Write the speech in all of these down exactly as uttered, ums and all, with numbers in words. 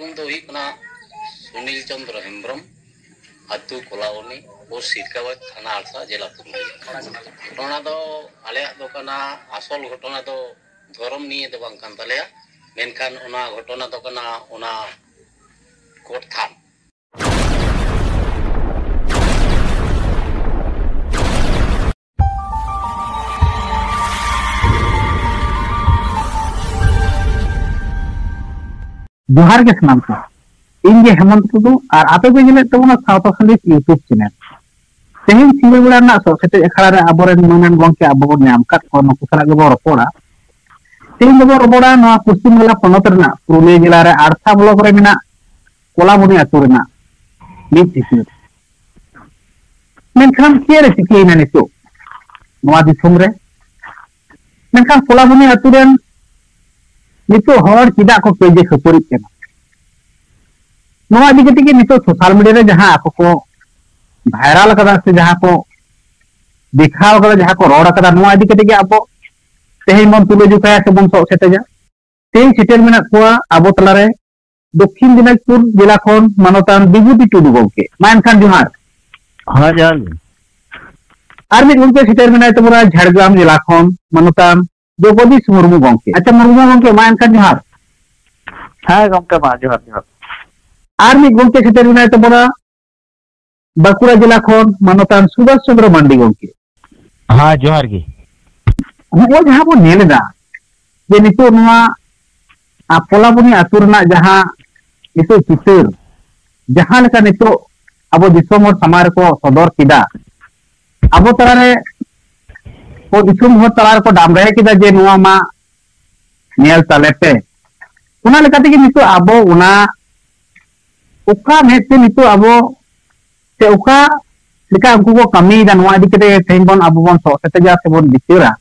ᱧᱩᱛᱩᱢ ᱫᱚ ᱦᱩᱭᱩᱜ ᱠᱟᱱᱟ ᱥᱩᱱᱤᱞ ᱪᱚᱸᱫᱽᱨᱚ ᱦᱮᱢᱵᱨᱚᱢ, ᱟᱹᱛᱩ ᱠᱚᱞᱟᱵᱚᱱᱤ, ᱯᱳᱥᱴ ᱥᱤᱨᱠᱟᱵᱟᱫᱽ, ᱛᱷᱟᱱᱟ ᱟᱲᱥᱟ, ᱡᱮᱞᱟ ᱯᱩᱨᱩᱞᱤᱭᱟᱹ᱾ ᱜᱷᱚᱴᱚᱱᱟ ᱫᱚ ᱟᱞᱮᱭᱟᱜ ᱫᱚ ᱠᱟᱱᱟ, ᱟᱥᱚᱞ ᱜᱷᱚᱴᱚᱱᱟ ᱫᱚ ᱫᱷᱚᱨᱚᱢ ᱱᱤᱭᱮ ᱫᱚ ᱵᱟᱝ ᱠᱟᱱ ᱛᱟᱞᱮᱭᱟ, ᱢᱮᱱᱠᱷᱟᱱ ᱚᱱᱟ ᱜᱷᱚᱴᱚᱱᱟ ᱫᱚ ᱠᱟᱱᱟ ᱚᱱᱟ ᱠᱳᱨᱴ ᱛᱷᱟᱱ᱾ ᱡᱚᱦᱟᱨ ᱜᱮ ᱥᱟᱱᱟᱢ ᱠᱚ᱾ ᱤᱧ ᱜᱮ ᱦᱮᱢᱚᱱᱛ ᱴᱩᱰᱩ ᱟᱨ ᱟᱯᱮ ᱯᱮ ᱧᱮᱞᱮᱫ ᱛᱟᱵᱚᱱᱟ ᱥᱟᱶᱛᱟ ᱥᱟᱸᱫᱮᱥ YouTube channel᱾ ᱛᱮᱦᱮᱧ ᱥᱤᱸᱜᱟᱹᱲ ᱵᱮᱲᱟ ᱨᱮᱱᱟᱜ ᱥᱚᱜ ᱥᱮᱴᱮᱡ ᱟᱠᱷᱲᱟ ᱨᱮ ᱟᱵᱚᱨᱮᱱ ᱢᱟᱹᱱᱟᱱ ᱜᱚᱢᱠᱮ ᱟᱵᱚ ᱵᱚᱱ ᱧᱟᱢ ᱟᱠᱟᱫ ᱠᱚᱣᱟ, ᱱᱩᱠᱩ ᱥᱟᱞᱟᱜ ᱜᱮᱵᱚᱱ ᱨᱚᱯᱚᱲᱟ᱾ ᱛᱮᱦᱮᱧ ᱫᱚᱵᱚᱱ ᱨᱚᱯᱚᱲᱟ ᱱᱚᱣᱟ ᱯᱚᱥᱪᱤᱢ ᱵᱟᱝᱞᱟ ᱯᱚᱱᱚᱛ ᱨᱮᱱᱟᱜ ᱯᱩᱨᱩᱞᱤᱭᱟᱹ ᱡᱮᱞᱟ ᱨᱮ ᱟᱲᱥᱟ ᱵᱞᱚᱠ ᱨᱮ ᱢᱮᱱᱟᱜ ᱠᱚᱞᱟᱵᱚᱱᱤ ᱟᱹᱛᱩ ᱨᱮᱱᱟᱜ ᱢᱤᱫ ᱪᱤᱛᱟᱹᱨ᱾ ᱢᱮᱱᱠᱷᱟᱱ ᱪᱮᱫ ᱨᱮ ᱪᱤᱠᱟᱹᱭᱮᱱᱟ ᱱᱤᱛᱚᱜ ᱱᱚᱣᱟ ᱫᱤᱥᱚᱢ ᱨᱮ? ᱢᱮᱱᱠᱷᱟᱱ ᱠᱚᱞᱟᱵᱚᱱᱤ ᱟᱹᱛᱩ ᱨᱮᱱ ᱱᱤᱛᱚᱜ ᱦᱚᱲ ᱪᱮᱫᱟᱜ ᱠᱚ ᱠᱟᱹᱭᱡᱟᱹ ᱠᱷᱟᱹᱯᱟᱹᱨᱤᱜ ᱠᱟᱱᱟ? ᱱᱚᱣᱟ ᱤᱫᱤ ᱠᱟᱛᱮ ᱜᱮ ᱱᱤᱛᱚᱜ ᱥᱳᱥᱟᱞ ᱢᱤᱰᱤᱭᱟ ᱨᱮ ᱡᱟᱦᱟᱸ ᱟᱠᱚ ᱠᱚ ᱵᱷᱟᱭᱨᱟᱞ ᱟᱠᱟᱫᱟ ᱥᱮ ᱡᱟᱦᱟᱸ ᱠᱚ ᱫᱮᱠᱷᱟᱣ ᱟᱠᱟᱫᱟ, ᱡᱟᱦᱟᱸ ᱠᱚ ᱨᱚᱲ ᱟᱠᱟᱫᱟ, ᱱᱚᱣᱟ ᱤᱫᱤ ᱠᱟᱛᱮ ᱜᱮ ᱟᱵᱚ ᱛᱮᱦᱮᱧ ᱵᱚᱱ ᱛᱩᱞᱟᱹ ᱡᱚᱠᱷᱟᱭᱟ ᱥᱮ ᱵᱚᱱ ᱥᱚᱜ ᱥᱮᱴᱮᱡᱟ᱾ ᱛᱮᱦᱮᱧ ᱥᱮᱴᱮᱨ ᱢᱮᱱᱟᱜ ᱠᱚᱣᱟ ᱟᱵᱚ ᱛᱟᱞᱟᱨᱮ ᱫᱚᱠᱠᱷᱤᱱ ᱫᱤᱱᱟᱡᱽᱯᱩᱨ ᱡᱮᱞᱟ ᱠᱷᱚᱱ ᱢᱟᱱᱚᱛᱟᱱ ᱵᱤᱵᱷᱩᱛᱤ ᱴᱩᱰᱩ ᱜᱚᱢᱠᱮ᱾ ᱢᱟ ᱮᱱᱠᱷᱟᱱ ᱡᱚᱦᱟᱨ᱾ ᱦᱮᱸ, ᱡᱚᱦᱟᱨ ᱜᱮ᱾ ᱟᱨ ᱢᱤᱫ ᱜᱚᱢᱠᱮ ᱥᱮᱴᱮᱨ ᱢᱮᱱᱟᱭ ᱛᱟᱵᱚᱱᱟ ᱡᱷᱟᱲᱜᱨᱟᱢ ᱡᱮᱞᱟ ᱠᱷᱚᱱ ᱢᱟᱱᱚᱛᱟᱱ ᱡᱚᱜᱚᱫᱤᱥ ᱢᱩᱨᱢᱩ ᱜᱚᱢᱠᱮ᱾ ᱟᱪᱪᱷᱟ ᱢᱩᱨᱢᱩ ᱜᱚᱢᱠᱮ, ᱢᱟ ᱮᱱᱠᱷᱟᱱ ᱡᱚᱦᱟᱨ᱾ ᱦᱮᱸ ᱜᱚᱢᱠᱮ, ᱢᱟ ᱡᱚᱦᱟᱨ, ᱡᱚᱦᱟᱨ᱾ ᱟᱨ ᱢᱤᱫ ᱜᱚᱢᱠᱮ ᱥᱮᱴᱮᱨ ᱢᱮᱱᱟᱭ ᱛᱟᱵᱚᱱᱟ ᱵᱟᱸᱠᱩᱲᱟ ᱡᱮᱞᱟ ᱠᱷᱚᱱ ᱢᱟᱱᱚᱛᱟᱱ ᱥᱩᱵᱷᱟᱥ ᱪᱚᱸᱫᱽᱨᱚ ᱢᱟᱱᱰᱤ ᱜᱚᱢᱠᱮ᱾ ᱦᱮᱸ, ᱡᱚᱦᱟᱨ ᱜᱮ᱾ ᱱᱚᱜᱼᱚᱭ ᱡᱟᱦᱟᱸ ᱵᱚᱱ ᱧᱮᱞ ᱮᱫᱟ ᱡᱮ ᱱᱤᱛᱚᱜ ᱱᱚᱣᱟ, ᱟ, ᱯᱚᱞᱟᱵᱚᱱᱤ ᱟᱹᱛᱩ ᱨᱮᱱᱟᱜ ᱡᱟᱦᱟᱸ ᱱᱤᱛᱚᱜ ᱪᱤᱛᱟᱹᱨ, ᱡᱟᱦᱟᱸ ᱞᱮᱠᱟ ᱱᱤᱛᱚᱜ ᱟᱵᱚ ᱫᱤᱥᱚᱢ ᱦᱚᱲ ᱥᱟᱢᱟᱝ ᱨᱮᱠᱚ ᱥᱚᱫᱚᱨ ᱠᱮᱫᱟ, ᱟᱵᱚ ᱛᱟᱞᱟᱨᱮ ᱠᱚ, ᱫᱤᱥᱚᱢ ᱦᱚᱲ ᱛᱟᱞᱟ ᱨᱮᱠᱚ ᱰᱟᱢᱰᱟᱭ ᱠᱮᱫᱟ ᱡᱮ ᱱᱚᱣᱟ ᱢᱟ ᱧᱮᱞ ᱛᱟᱞᱮ ᱯᱮ᱾ ᱚᱱᱟ ᱞᱮᱠᱟ ᱛᱮᱜᱮ ᱱᱤᱛᱚᱜ ᱟᱵᱚ ᱚᱱᱟ ᱚᱠᱟ ᱢᱮᱫ ᱛᱮ ᱱᱤᱛᱚᱜ ᱟᱵᱚ ᱥᱮ ᱚᱠᱟ ᱞᱮᱠᱟ ᱩᱱᱠᱩ ᱠᱚ ᱠᱟᱹᱢᱤᱭᱮᱫᱟ, ᱱᱚᱣᱟ ᱤᱫᱤ ᱠᱟᱛᱮ ᱛᱮᱦᱮᱧ ᱵᱚᱱ, ᱟᱵᱚ ᱵᱚᱱ ᱥᱚᱜ ᱥᱮᱴᱮᱡᱟ ᱥᱮ ᱵᱚᱱ ᱵᱤᱪᱟᱹᱨᱟ᱾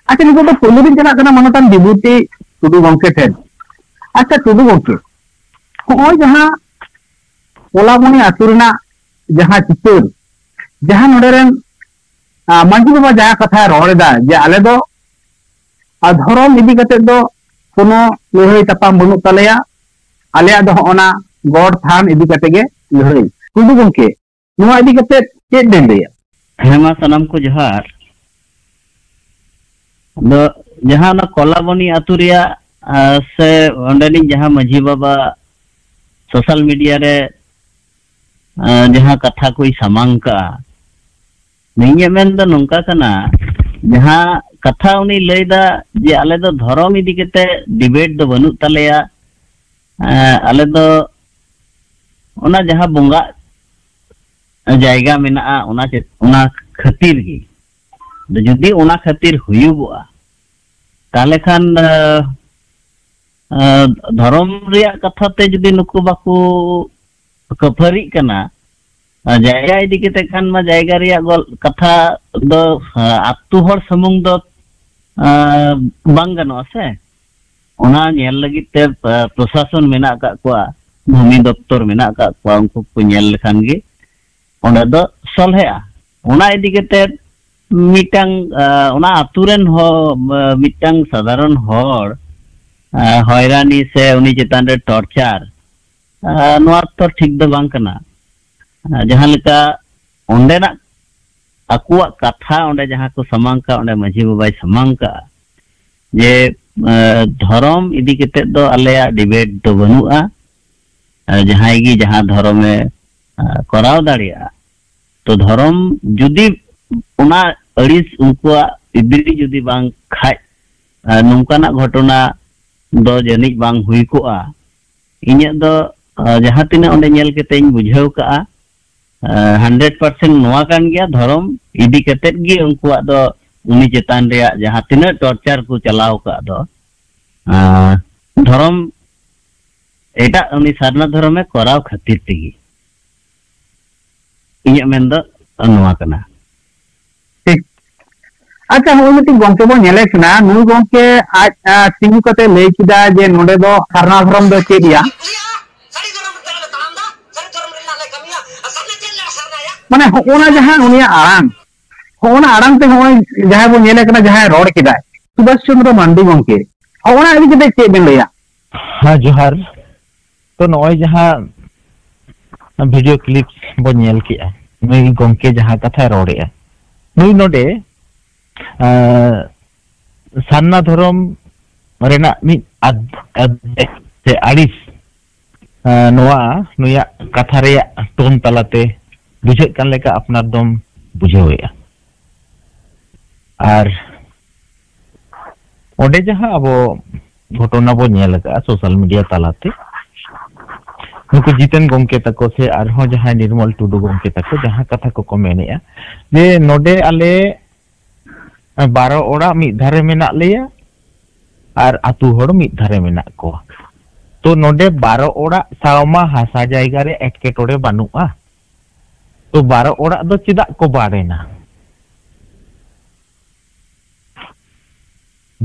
ᱟᱪᱪᱷᱟ, ᱱᱤᱛᱚᱜ ᱫᱚ ᱯᱳᱭᱞᱳ ᱫᱤᱱ ᱪᱟᱞᱟᱜ ᱠᱟᱱᱟ ᱢᱟᱱᱚᱛᱟᱱ ᱵᱤᱵᱷᱩᱛᱤ ᱴᱩᱰᱩ ᱜᱚᱢᱠᱮ ᱴᱷᱮᱱ᱾ ᱟᱪᱪᱷᱟ ᱴᱩᱰᱩ ᱜᱚᱢᱠᱮ, ᱱᱚᱜᱼᱚᱭ ᱡᱟᱦᱟᱸ ᱯᱚᱞᱟᱢᱚᱱᱤ ᱟᱹᱛᱩ ᱨᱮᱱᱟᱜ ᱡᱟᱦᱟᱸ ᱪᱤᱛᱟᱹᱨ, ᱡᱟᱦᱟᱸ ᱱᱚᱰᱮ ᱨᱮᱱ, ᱟ, ᱢᱟᱹᱡᱷᱤ ᱵᱟᱵᱟ ᱡᱟᱦᱟᱸ ᱠᱟᱛᱷᱟᱭ ᱨᱚᱲ ᱮᱫᱟ ᱡᱮ ᱟᱞᱮ ᱫᱚ, ᱟ, ᱫᱷᱚᱨᱚᱢ ᱤᱫᱤ ᱠᱟᱛᱮ ᱫᱚ ᱠᱳᱱᱳ ᱞᱟᱹᱲᱦᱟᱹᱭ ᱛᱟᱯᱟᱢ ᱵᱟᱹᱱᱩᱜ ᱛᱟᱞᱮᱭᱟ, ᱟᱞᱮᱭᱟᱜ ᱫᱚ ᱦᱚᱸᱜᱼᱚ ᱱᱟ ᱜᱚᱰ ᱛᱷᱟᱱ ᱤᱫᱤ ᱠᱟᱛᱮ ᱜᱮ ᱞᱟᱹᱲᱦᱟᱹᱭ᱾ ᱴᱩᱰᱩ ᱜᱚᱢᱠᱮ, ᱱᱚᱣᱟ ᱤᱫᱤ ᱠᱟᱛᱮ ᱪᱮᱫ ᱵᱮᱱ ᱞᱟᱹᱭᱟ? ᱦᱮᱸ, ᱢᱟ ᱥᱟᱱᱟᱢ ᱠᱚ ᱡᱚᱦᱟᱨ᱾ ᱟᱫᱚ ᱡᱟᱦᱟᱸ ᱚᱱᱟ ᱠᱚᱞᱟᱵᱚᱱᱤ ᱟᱹᱛᱩ ᱨᱮᱭᱟᱜ, ᱟᱨ ᱥᱮ ᱚᱸᱰᱮᱱᱤᱡ ᱡᱟᱦᱟᱸ ᱢᱟᱹᱡᱷᱤ ᱵᱟᱵᱟ ᱥᱳᱥᱟᱞ ᱢᱤᱰᱤᱭᱟ ᱨᱮ, ᱟᱨ ᱡᱟᱦᱟᱸ ᱠᱟᱛᱷᱟ ᱠᱚᱭ ᱥᱟᱢᱟᱝ ᱠᱟᱜᱼᱟ, ᱤᱧᱟᱹᱜ ᱢᱮᱱ ᱫᱚ ᱱᱚᱝᱠᱟ ᱠᱟᱱᱟ, ᱡᱟᱦᱟᱸ ᱠᱟᱛᱷᱟ ᱩᱱᱤ ᱞᱟᱹᱭᱫᱟ ᱡᱮ ᱟᱞᱮ ᱫᱚ ᱫᱷᱚᱨᱚᱢ ᱤᱫᱤ ᱠᱟᱛᱮ ᱰᱤᱵᱮᱴ ᱫᱚ ᱵᱟᱹᱱᱩᱜ ᱛᱟᱞᱮᱭᱟ, ᱮᱸ, ᱟᱞᱮ ᱫᱚ ᱚᱱᱟ ᱡᱟᱦᱟᱸ ᱵᱚᱸᱜᱟ ᱡᱟᱭᱜᱟ ᱢᱮᱱᱟᱜᱼᱟ, ᱚᱱᱟ ᱪᱮᱫ, ᱚᱱᱟ ᱠᱷᱟᱹᱛᱤᱨ ᱜᱮ᱾ ᱟᱫᱚ ᱡᱩᱫᱤ ᱚᱱᱟ ᱠᱷᱟᱹᱛᱤᱨ ᱦᱩᱭᱩᱜᱚᱜᱼᱟ, ᱛᱟᱦᱚᱞᱮ ᱠᱷᱟᱱ, ᱟᱸ, ᱟᱸ, ᱫᱷᱚᱨᱚᱢ ᱨᱮᱭᱟᱜ ᱠᱟᱛᱷᱟ ᱛᱮ ᱡᱩᱫᱤ ᱱᱩᱠᱩ ᱵᱟᱠᱚ ᱠᱷᱟᱹᱯᱟᱹᱨᱤᱜ ᱠᱟᱱᱟ, ᱟᱨ ᱡᱟᱭᱜᱟ ᱤᱫᱤ ᱠᱟᱛᱮ ᱠᱷᱟᱱ ᱢᱟ ᱡᱟᱭᱜᱟ ᱨᱮᱭᱟᱜ ᱜᱚᱞ-, ᱠᱟᱛᱷᱟ ᱫᱚ, ᱟᱸ, ᱟᱹᱛᱩ ᱦᱚᱲ ᱥᱩᱢᱩᱝ ᱫᱚ, ᱟᱸ, ᱵᱟᱝ ᱜᱟᱱᱚᱜᱼᱟ ᱥᱮ᱾ ᱚᱱᱟ ᱧᱮᱞ ᱞᱟᱹᱜᱤᱫ ᱛᱮ, ᱟᱸ, ᱯᱨᱚᱥᱟᱥᱚᱱ ᱢᱮᱱᱟᱜ ᱟᱠᱟᱫ ᱠᱚᱣᱟ, ᱵᱷᱩᱢᱤ ᱫᱚᱯᱛᱚᱨ ᱢᱮᱱᱟᱜ ᱟᱠᱟᱫ ᱠᱚᱣᱟ, ᱩᱱᱠᱩ ᱠᱚ ᱧᱮᱞ ᱞᱮᱠᱷᱟᱱ ᱜᱮ ᱚᱸᱰᱮ ᱫᱚ ᱥᱚᱞᱦᱮᱜᱼᱟ᱾ ᱚᱱᱟ ᱤᱫᱤ ᱠᱟᱛᱮ ᱢᱤᱫᱴᱟᱝ, ᱟᱸ, ᱚᱱᱟ ᱟᱹᱛᱩ ᱨᱮᱱ ᱦᱚ-, ᱟᱸ, ᱢᱤᱫᱴᱟᱝ ᱥᱟᱫᱷᱟᱨᱚᱱ ᱦᱚᱲ, ᱟᱸ, ᱦᱚᱭᱨᱟᱱᱤ ᱥᱮ ᱩᱱᱤ ᱪᱮᱛᱟᱱ ᱨᱮ ᱴᱚᱨᱪᱟᱨ, ᱟᱸ, ᱱᱚᱣᱟ ᱛᱚ ᱴᱷᱤᱠ ᱫᱚ ᱵᱟᱝ ᱠᱟᱱᱟ᱾ ᱟᱸ, ᱡᱟᱦᱟᱸ ᱞᱮᱠᱟ ᱚᱸᱰᱮᱱᱟᱜ ᱟᱠᱚᱣᱟᱜ ᱠᱟᱛᱷᱟ ᱚᱸᱰᱮ ᱡᱟᱦᱟᱸ ᱠᱚ ᱥᱟᱢᱟᱝ ᱠᱟᱜᱼᱟ, ᱚᱸᱰᱮ ᱢᱟᱹᱡᱷᱤ ᱵᱟᱵᱟᱭ ᱥᱟᱢᱟᱝ ᱠᱟᱜᱼᱟ ᱡᱮ, ᱟᱸ, ᱫᱷᱚᱨᱚᱢ ᱤᱫᱤ ᱠᱟᱛᱮ ᱫᱚ ᱟᱞᱮᱭᱟᱜ ᱰᱤᱵᱮᱴ ᱫᱚ ᱵᱟᱹᱱᱩᱜᱼᱟ᱾ ᱟᱸ, ᱡᱟᱦᱟᱸᱭ ᱜᱮ ᱡᱟᱦᱟᱸ ᱫᱷᱚᱨᱚᱢᱮ, ᱟᱸ, ᱠᱚᱨᱟᱣ ᱫᱟᱲᱮᱭᱟᱜᱼᱟ᱾ ᱛᱚ ᱫᱷᱚᱨᱚᱢ ᱡᱩᱫᱤ ᱚᱱᱟ ᱟᱹᱲᱤᱥ ᱩᱱᱠᱩᱣᱟᱜ ᱤᱫᱤ ᱡᱩᱫᱤ ᱵᱟᱝ ᱠᱷᱟᱡ, ᱟᱸ, ᱱᱚᱝᱠᱟᱱᱟᱜ ᱜᱷᱚᱴᱚᱱᱟ ᱫᱚ ᱡᱟᱹᱱᱤᱡ ᱵᱟᱝ ᱦᱩᱭ ᱠᱚᱜᱼᱟ᱾ ᱤᱧᱟᱹᱜ ᱫᱚ, ᱟᱸ, ᱡᱟᱦᱟᱸ ᱛᱤᱱᱟᱹᱜ ᱚᱸᱰᱮ ᱧᱮᱞ ᱠᱟᱛᱮ ᱤᱧ ᱵᱩᱡᱷᱟᱹᱣ ᱠᱟᱜᱼᱟ, ᱟᱸ, ᱦᱟᱱᱰᱨᱮᱰ ᱯᱟᱨᱥᱮᱱᱴ ᱱᱚᱣᱟ ᱠᱟᱱ ᱜᱮᱭᱟ, ᱫᱷᱚᱨᱚᱢ ᱤᱫᱤ ᱠᱟᱛᱮ ᱜᱮ ᱩᱱᱠᱩᱣᱟᱜ ᱫᱚ ᱩᱱᱤ ᱪᱮᱛᱟᱱ ᱨᱮᱭᱟᱜ ᱡᱟᱦᱟᱸ ᱛᱤᱱᱟᱹᱜ ᱴᱚᱨᱪᱟᱨ ᱠᱚ ᱪᱟᱞᱟᱣ ᱟᱠᱟᱫ ᱫᱚ, ᱟᱸ, ᱫᱷᱚᱨᱚᱢ ᱮᱴᱟᱜ ᱩᱱᱤ ᱥᱟᱨᱱᱟ ᱫᱷᱚᱨᱚᱢᱮ ᱠᱚᱨᱟᱣ ᱠᱷᱟᱹᱛᱤᱨ ᱛᱮᱜᱮ᱾ ᱤᱧᱟᱹᱜ ᱢᱮᱱ ᱫᱚ ᱱᱚᱣᱟ ᱠᱟᱱᱟ᱾ ᱴᱷᱤᱠ᱾ ᱟᱪᱪᱷᱟ, ᱱᱚᱜᱼᱚᱭ ᱢᱤᱫᱴᱤᱡ ᱜᱚᱝᱠᱮ ᱵᱚᱱ ᱧᱮᱞᱮ ᱠᱟᱱᱟ, ᱱᱩᱭ ᱜᱚᱝᱠᱮ ᱟᱡ, ᱟ, ᱛᱤᱸᱜᱩ ᱠᱟᱛᱮ ᱞᱟᱹᱭ ᱠᱮᱫᱟ ᱡᱮ ᱱᱚᱰᱮ ᱫᱚ ᱥᱟᱨᱱᱟ ᱫᱷᱚᱨᱚᱢ ᱫᱚ ᱪᱮᱫ ᱭᱟ? ᱢᱟᱱᱮ ᱦᱚᱸᱜᱼᱚ ᱱᱟ ᱡᱟᱦᱟᱸ ᱩᱱᱤᱭᱟᱜ ᱟᱲᱟᱝ, ᱦᱚᱸᱜᱼᱚ ᱱᱟ ᱟᱲᱟᱝ ᱛᱮ ᱦᱚᱸᱜᱼᱚᱭ ᱡᱟᱦᱟᱸᱭ ᱵᱚᱱ ᱧᱮᱞᱮ ᱠᱟᱱᱟ, ᱡᱟᱦᱟᱸᱭ ᱨᱚᱲ ᱠᱮᱫᱟᱭ, ᱥᱩᱵᱷᱟᱥ ᱪᱚᱱᱫᱨᱚ ᱢᱟᱱᱰᱤ ᱜᱚᱝᱠᱮ, ᱦᱚᱸᱜᱼᱚ ᱱᱟ ᱤᱫᱤ ᱠᱟᱛᱮ ᱪᱮᱫ ᱵᱮᱱ ᱞᱟᱹᱭᱟ? ᱦᱮᱸ, ᱡᱚᱦᱟᱨ᱾ ᱛᱚ, ᱱᱚᱜᱼᱚᱭ ᱡᱟᱦᱟᱸ ᱵᱷᱤᱰᱤᱭᱳ ᱠᱞᱤᱯ ᱵᱚᱱ ᱧᱮᱞ ᱠᱮᱜᱼᱟ, ᱱᱩᱭ ᱜᱚᱢᱠᱮ ᱡᱟᱦᱟᱸ ᱠᱟᱛᱷᱟᱭ ᱨᱚᱲᱮᱜᱼᱟ, ᱱᱩᱭ ᱱᱚᱰᱮ, ᱟᱸ, ᱥᱟᱨᱱᱟ ᱫᱷᱚᱨᱚᱢ ᱨᱮᱱᱟᱜ ᱢᱤᱫ ᱟᱫ-, ᱟᱫ-, ᱥᱮ ᱟᱹᱲᱤᱥ, ᱟᱸ, ᱱᱚᱣᱟ ᱱᱩᱭᱟᱜ ᱠᱟᱛᱷᱟ ᱨᱮᱭᱟᱜ ᱴᱳᱱ ᱛᱟᱞᱟᱛᱮ ᱵᱩᱡᱷᱟᱹᱜ ᱠᱟᱱ ᱞᱮᱠᱟ ᱟᱯᱱᱟᱨ ᱫᱚᱢ ᱵᱩᱡᱷᱟᱹᱣᱮᱜᱼᱟ᱾ ᱟᱨ ᱚᱸᱰᱮ ᱡᱟᱦᱟᱸ ᱟᱵᱚ ᱜᱷᱚᱴᱚᱱᱟ ᱵᱚ ᱧᱮᱞ ᱟᱠᱟᱫᱼᱟ ᱥᱳᱥᱟᱞ ᱢᱤᱰᱤᱭᱟ ᱛᱟᱞᱟᱛᱮ, ᱱᱩᱠᱩ ᱡᱤᱛᱮᱱ ᱜᱚᱢᱠᱮ ᱛᱟᱠᱚ ᱥᱮ ᱟᱨᱦᱚᱸ ᱡᱟᱦᱟᱸᱭ ᱱᱤᱨᱢᱚᱞ ᱴᱩᱰᱩ ᱜᱚᱢᱠᱮ ᱛᱟᱠᱚ ᱡᱟᱦᱟᱸ ᱠᱟᱛᱷᱟ ᱠᱚᱠᱚ ᱢᱮᱱᱮᱜᱼᱟ, ᱡᱮ ᱱᱚᱰᱮ ᱟᱞᱮ ᱵᱟᱨᱚ ᱚᱲᱟᱜ ᱢᱤᱫ ᱫᱷᱟᱨᱮ ᱢᱮᱱᱟᱜ ᱞᱮᱭᱟ ᱟᱨ ᱟᱛᱩ ᱦᱚᱲ ᱢᱤᱫ ᱫᱷᱟᱨᱮ ᱢᱮᱱᱟᱜ ᱠᱚᱣᱟ᱾ ᱛᱚ, ᱱᱚᱰᱮ ᱵᱟᱨᱚ ᱚᱲᱟᱜ ᱥᱟᱶ ᱢᱟ ᱦᱟᱥᱟ ᱡᱟᱭᱜᱟ ᱨᱮ ᱮᱴᱠᱮᱴᱚᱬᱮ ᱵᱟᱹᱱᱩᱜᱼᱟ᱾ ᱛᱚ, ᱵᱟᱨᱚ ᱚᱲᱟᱜ ᱫᱚ ᱪᱮᱫᱟᱜ ᱠᱚ ᱵᱟᱲ ᱮᱱᱟ?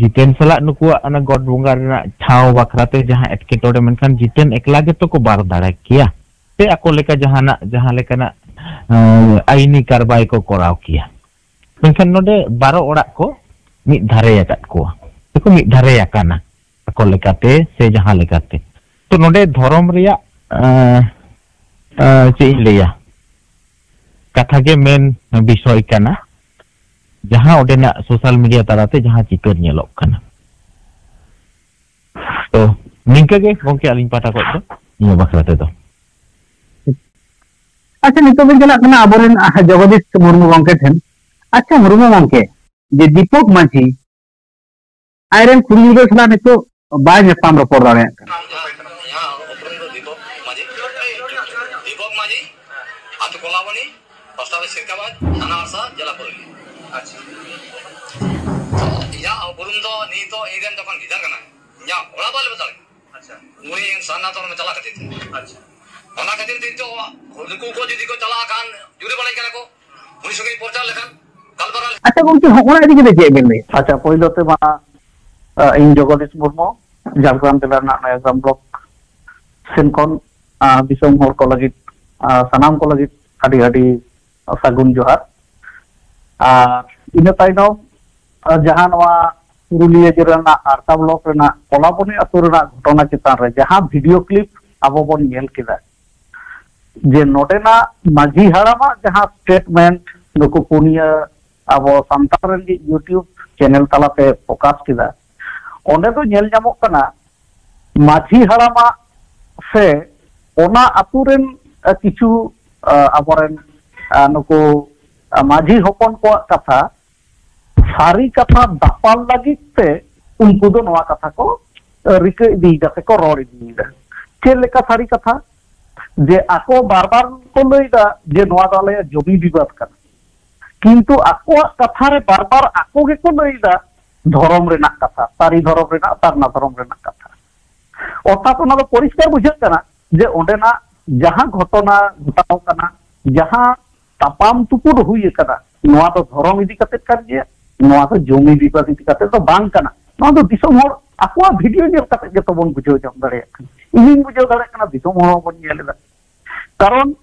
ᱡᱤᱛᱮᱱ ᱥᱟᱞᱟᱜ ᱱᱩᱠᱩᱣᱟᱜ ᱚᱱᱟ ᱜᱚᱰ ᱵᱚᱸᱜᱟ ᱨᱮᱱᱟᱜ ᱴᱷᱟᱶ ᱵᱟᱠᱷᱨᱟᱛᱮ ᱡᱟᱦᱟᱸ ᱮᱴᱠᱮᱴᱚᱬᱮ, ᱢᱮᱱᱠᱷᱟᱱ ᱡᱤᱛᱮᱱ ᱮᱠᱞᱟ ᱜᱮᱛᱚ ᱠᱚ ᱵᱟᱲ ᱫᱟᱲᱮ ᱠᱮᱭᱟ, ᱥᱮ ᱟᱠᱚ ᱞᱮᱠᱟ ᱡᱟᱦᱟᱱᱟᱜ, ᱡᱟᱦᱟᱸ ᱞᱮᱠᱟᱱᱟᱜ, ᱟᱸ, ᱟᱭᱤᱱᱤ ᱠᱟᱨᱵᱟᱭ ᱠᱚ ᱠᱚᱨᱟᱣ ᱠᱮᱭᱟ᱾ ᱢᱮᱱᱠᱷᱟᱱ ᱱᱚᱰᱮ ᱵᱟᱨᱚ ᱚᱲᱟᱜ ᱠᱚ ᱢᱤᱫ ᱫᱷᱟᱨᱮ ᱟᱠᱟᱫ ᱠᱚᱣᱟ, ᱥᱮᱠᱚ ᱢᱤᱫ ᱫᱷᱟᱨᱮ ᱟᱠᱟᱱᱟ ᱟᱠᱚ ᱞᱮᱠᱟᱛᱮ ᱥᱮ ᱡᱟᱦᱟᱸ ᱞᱮᱠᱟᱛᱮ᱾ ᱛᱚ, ᱱᱚᱰᱮ ᱫᱷᱚᱨᱚᱢ ᱨᱮᱭᱟᱜ, ᱟᱸ, ᱟᱸ, ᱪᱮᱫ ᱤᱧ ᱞᱟᱹᱭᱟ, ᱠᱟᱛᱷᱟ ᱜᱮ ᱢᱮᱱ ᱵᱤᱥᱚᱭ ᱠᱟᱱᱟ, ᱡᱟᱦᱟᱸ ᱚᱸᱰᱮᱱᱟᱜ ᱥᱳᱥᱟᱞ ᱢᱤᱰᱤᱭᱟ ᱛᱟᱞᱟᱛᱮ ᱡᱟᱦᱟᱸ ᱪᱤᱛᱟᱹᱨ ᱧᱮᱞᱚᱜ ᱠᱟᱱᱟ᱾ ᱛᱚ, ᱱᱤᱝᱠᱟᱹ ᱜᱮ ᱜᱚᱢᱠᱮ, ᱟᱹᱞᱤᱧ ᱯᱟᱦᱴᱟ ᱠᱷᱚᱱ ᱫᱚ ᱱᱤᱭᱟᱹ ᱵᱟᱠᱷᱨᱟ ᱛᱮᱫᱚ᱾ ᱟᱪᱪᱷᱟ, ᱱᱤᱛᱚᱜ ᱵᱚᱱ ᱪᱟᱞᱟᱜ ᱠᱟᱱᱟ ᱟᱵᱚᱨᱮᱱ, ᱟᱦ, ᱡᱚᱜᱚᱫᱤᱥ ᱢᱩᱨᱢᱩ ᱜᱚᱢᱠᱮ ᱴᱷᱮᱱ᱾ ᱟᱪᱪᱷᱟ, ᱢᱩᱨᱢᱩ ᱜᱚᱢᱠᱮ, ᱡᱮ ᱫᱤᱯᱚᱠ ᱢᱟᱹᱡᱷᱤ ᱟᱡᱨᱮᱱ ᱠᱩᱲᱤ ᱜᱤᱫᱽᱨᱟᱹ ᱥᱟᱞᱟᱜ ᱱᱤᱛᱚᱜ ᱵᱟᱭ ᱧᱟᱯᱟᱢ ᱨᱚᱯᱚᱲ ᱫᱟᱲᱮᱭᱟᱜ ᱠᱟᱱᱟ᱾ ᱤᱧᱟᱹᱜ ᱩᱯᱨᱩᱢ ᱫᱚ ᱫᱤᱯᱚᱠ ᱢᱟᱹᱡᱷᱤ᱾ ᱫᱤᱯᱚᱠ ᱢᱟᱹᱡᱷᱤ, ᱟᱹᱛᱩ ᱠᱚᱞᱟᱵᱚᱱᱤ, ᱯᱳᱥᱴ ᱚᱯᱷᱤᱥ ᱥᱤᱨᱠᱟᱵᱟᱫᱽ, ᱛᱷᱟᱱᱟ ᱦᱟᱨᱥᱟ, ᱡᱮᱞᱟ ᱯᱩᱨᱩᱞᱤᱭᱟᱹ᱾ ᱟᱪᱪᱷᱟ᱾ ᱤᱧᱟᱹᱜ ᱩᱯᱨᱩᱢ ᱫᱚ ᱱᱤᱛᱚᱜ ᱤᱧ ᱨᱮᱱ ᱡᱚᱠᱷᱚᱱ ᱜᱤᱫᱟᱹᱨ ᱠᱟᱱᱟᱭ, ᱤᱧᱟᱹᱜ ᱚᱲᱟᱜ ᱵᱟᱞᱮ ᱵᱚᱫᱚᱞ᱾ ᱟᱪᱪᱷᱟ᱾ ᱩᱱᱤ ᱥᱟᱨᱱᱟ ᱫᱷᱚᱨᱚᱢ ᱪᱟᱞᱟᱜ ᱠᱷᱟᱹᱛᱤᱨ ᱛᱮ᱾ ᱟᱪᱪᱷᱟ᱾ ᱚᱱᱟ ᱠᱷᱟᱹᱛᱤᱨ ᱛᱮ ᱱᱤᱛᱚᱜ ᱱᱩᱠᱩ ᱠᱚ ᱡᱩᱫᱤ ᱠᱚ ᱪᱟᱞᱟᱜ ᱠᱷᱟᱱ, ᱡᱩᱨᱤ ᱵᱟᱲᱟᱭ ᱠᱟᱱᱟ ᱠᱚ, ᱩᱱᱤ ᱥᱚᱸᱜᱮ ᱯᱨᱚᱪᱟᱨ ᱞᱮᱠᱷᱟᱱ, ᱜᱟᱞᱢᱟᱨᱟᱣ ᱞᱮᱠᱷᱟᱱ᱾ ᱟᱪᱪᱷᱟ ᱜᱚᱢᱠᱮ, ᱦᱚᱸᱜᱼᱚᱱᱟ ᱤᱫᱤ ᱠᱟᱛᱮ ᱪᱮᱫ ᱵᱮᱱ ᱞᱟᱹᱭᱟ? ᱟᱪᱪᱷᱟ, ᱯᱳᱭᱞᱳ ᱛᱮ ᱢᱟ, ᱟ, ᱤᱧ ᱡᱚᱜᱚᱫᱤᱥ ᱢᱩᱨᱢᱩ, ᱡᱷᱟᱲᱜᱨᱟᱢ ᱡᱮᱞᱟ ᱨᱮᱱᱟᱜ ᱱᱚᱭᱟᱜᱨᱟᱢ ᱵᱞᱚᱠ ᱥᱮᱱ ᱠᱷᱚᱱ, ᱟ, ᱫᱤᱥᱚᱢ ᱦᱚᱲ ᱠᱚ ᱞᱟᱹᱜᱤᱫ, ᱟ, ᱥᱟᱱᱟᱢ ᱠᱚ ᱞᱟᱹᱜᱤᱫ ᱟᱹᱰᱤ ᱟᱹᱰᱤ ᱥᱟᱹᱜᱩᱱ ᱡᱚᱦᱟᱨ᱾ ᱟᱨ ᱤᱱᱟᱹ ᱛᱟᱭᱱᱚᱢ, ᱟ, ᱡᱟᱦᱟᱸ ᱱᱚᱣᱟ ᱯᱩᱨᱩᱞᱤᱭᱟᱹ ᱡᱮᱞᱟ ᱨᱮᱱᱟᱜ ᱟᱲᱥᱟ ᱵᱞᱚᱠ ᱨᱮᱱᱟᱜ ᱠᱚᱞᱟᱵᱚᱱᱤ ᱟᱹᱛᱩ ᱨᱮᱱᱟᱜ ᱜᱷᱚᱴᱚᱱᱟ ᱪᱮᱛᱟᱱ ᱨᱮ ᱡᱟᱦᱟᱸ ᱵᱷᱤᱰᱤᱭᱳ ᱠᱞᱤᱯ ᱟᱵᱚ ᱵᱚᱱ ᱧᱮᱞ ᱠᱮᱫᱟ ᱡᱮ ᱱᱚᱰᱮᱱᱟᱜ ᱢᱟᱹᱡᱷᱤ ᱦᱟᱲᱟᱢᱟᱜ ᱡᱟᱦᱟᱸ ᱥᱴᱮᱴᱢᱮᱱᱴ ᱱᱩᱠᱩ ᱯᱩᱱᱭᱟᱹ ᱟᱵᱚ ᱥᱟᱱᱛᱟᱲ ᱨᱮᱱ ᱜᱮ YouTube ᱪᱮᱱᱮᱞ ᱛᱟᱞᱟᱛᱮ ᱯᱨᱚᱠᱟᱥ ᱠᱮᱫᱟ, ᱚᱸᱰᱮ ᱫᱚ ᱧᱮᱞ ᱧᱟᱢᱚᱜ ᱠᱟᱱᱟ ᱢᱟᱹᱡᱷᱤ ᱦᱟᱲᱟᱢᱟᱜ ᱥᱮ ᱚᱱᱟ ᱟᱛᱳ ᱨᱮᱱ, ᱟᱹ, ᱠᱤᱪᱷᱩ, ᱟᱹ, ᱟᱵᱚᱨᱮᱱ, ᱟᱹ, ᱱᱩᱠᱩ, ᱟᱹ, ᱢᱟᱹᱡᱷᱤ ᱦᱚᱯᱚᱱ ᱠᱚᱣᱟᱜ ᱠᱟᱛᱷᱟ, ᱥᱟᱹᱨᱤ ᱠᱟᱛᱷᱟ ᱫᱟᱯᱟᱞ ᱞᱟᱹᱜᱤᱫ ᱛᱮ ᱩᱱᱠᱩ ᱫᱚ ᱱᱚᱣᱟ ᱠᱟᱛᱷᱟ ᱠᱚ, ᱟᱹ, ᱨᱤᱠᱟᱹ ᱤᱫᱤᱭᱮᱫᱟ ᱥᱮ ᱠᱚ ᱨᱚᱲ ᱤᱫᱤᱭᱮᱫᱟ᱾ ᱪᱮᱫ ᱞᱮᱠᱟ ᱥᱟᱹᱨᱤ ᱠᱟᱛᱷᱟ? ᱡᱮ ᱟᱠᱚ ᱵᱟᱨ ᱵᱟᱨ ᱠᱚ ᱞᱟᱹᱭᱫᱟ ᱡᱮ ᱱᱚᱣᱟ ᱫᱚ ᱟᱞᱮᱭᱟᱜ ᱡᱚᱢᱤ ᱵᱤᱵᱟᱫ ᱠᱟᱱᱟ, ᱠᱤᱱᱛᱩ ᱟᱠᱚᱣᱟᱜ ᱠᱟᱛᱷᱟ ᱨᱮ ᱵᱟᱨ ᱵᱟᱨ ᱟᱠᱚ ᱜᱮᱠᱚ ᱞᱟᱹᱭᱫᱟ ᱫᱷᱚᱨᱚᱢ ᱨᱮᱱᱟᱜ ᱠᱟᱛᱷᱟ, ᱥᱟᱹᱨᱤ ᱫᱷᱚᱨᱚᱢ ᱨᱮᱱᱟᱜ, ᱥᱟᱨᱱᱟ ᱫᱷᱚᱨᱚᱢ ᱨᱮᱱᱟᱜ ᱠᱟᱛᱷᱟ᱾ ᱚᱨᱛᱷᱟᱛ ᱚᱱᱟ ᱫᱚ ᱯᱚᱨᱤᱥᱠᱟᱨ ᱵᱩᱡᱷᱟᱹᱜ ᱠᱟᱱᱟ ᱡᱮ ᱚᱸᱰᱮᱱᱟᱜ ᱡᱟᱦᱟᱸ ᱜᱷᱚᱴᱚᱱᱟ ᱜᱷᱚᱴᱟᱣ ᱠᱟᱱᱟ, ᱡᱟᱦᱟᱸ ᱛᱟᱯᱟᱢ ᱛᱩᱯᱩᱫ ᱦᱩᱭ ᱟᱠᱟᱱᱟ, ᱱᱚᱣᱟ ᱫᱚ ᱫᱷᱚᱨᱚᱢ ᱤᱫᱤ ᱠᱟᱛᱮ ᱠᱟᱱ ᱜᱮᱭᱟ, ᱱᱚᱣᱟ ᱫᱚ ᱡᱚᱢᱤ ᱵᱤᱵᱟᱫ ᱤᱫᱤ ᱠᱟᱛᱮ ᱫᱚ ᱵᱟᱝ ᱠᱟᱱᱟ᱾ ᱱᱚᱣᱟ ᱫᱚ ᱫᱤᱥᱚᱢ ᱦᱚᱲ ᱟᱠᱚᱣᱟᱜ ᱵᱷᱤᱰᱤᱭᱳ ᱧᱮᱞ ᱠᱟᱛᱮ ᱜᱮᱛᱚ ᱵᱚᱱ ᱵᱩᱡᱷᱟᱹᱣ ᱧᱟᱢ ᱫᱟᱲᱮᱭᱟᱜ ᱠᱟᱱᱟ᱾ ᱤᱧᱤᱧ ᱵᱩᱡᱷᱟᱹᱣ ᱫᱟᱲᱮᱭᱟᱜ ᱠᱟᱱᱟ, ᱫᱤᱥᱚᱢ ᱦᱚᱲ ᱦᱚᱸᱵᱚᱱ ᱧᱮᱞ ᱮᱫᱟ᱾ ᱠᱟᱨᱚᱱ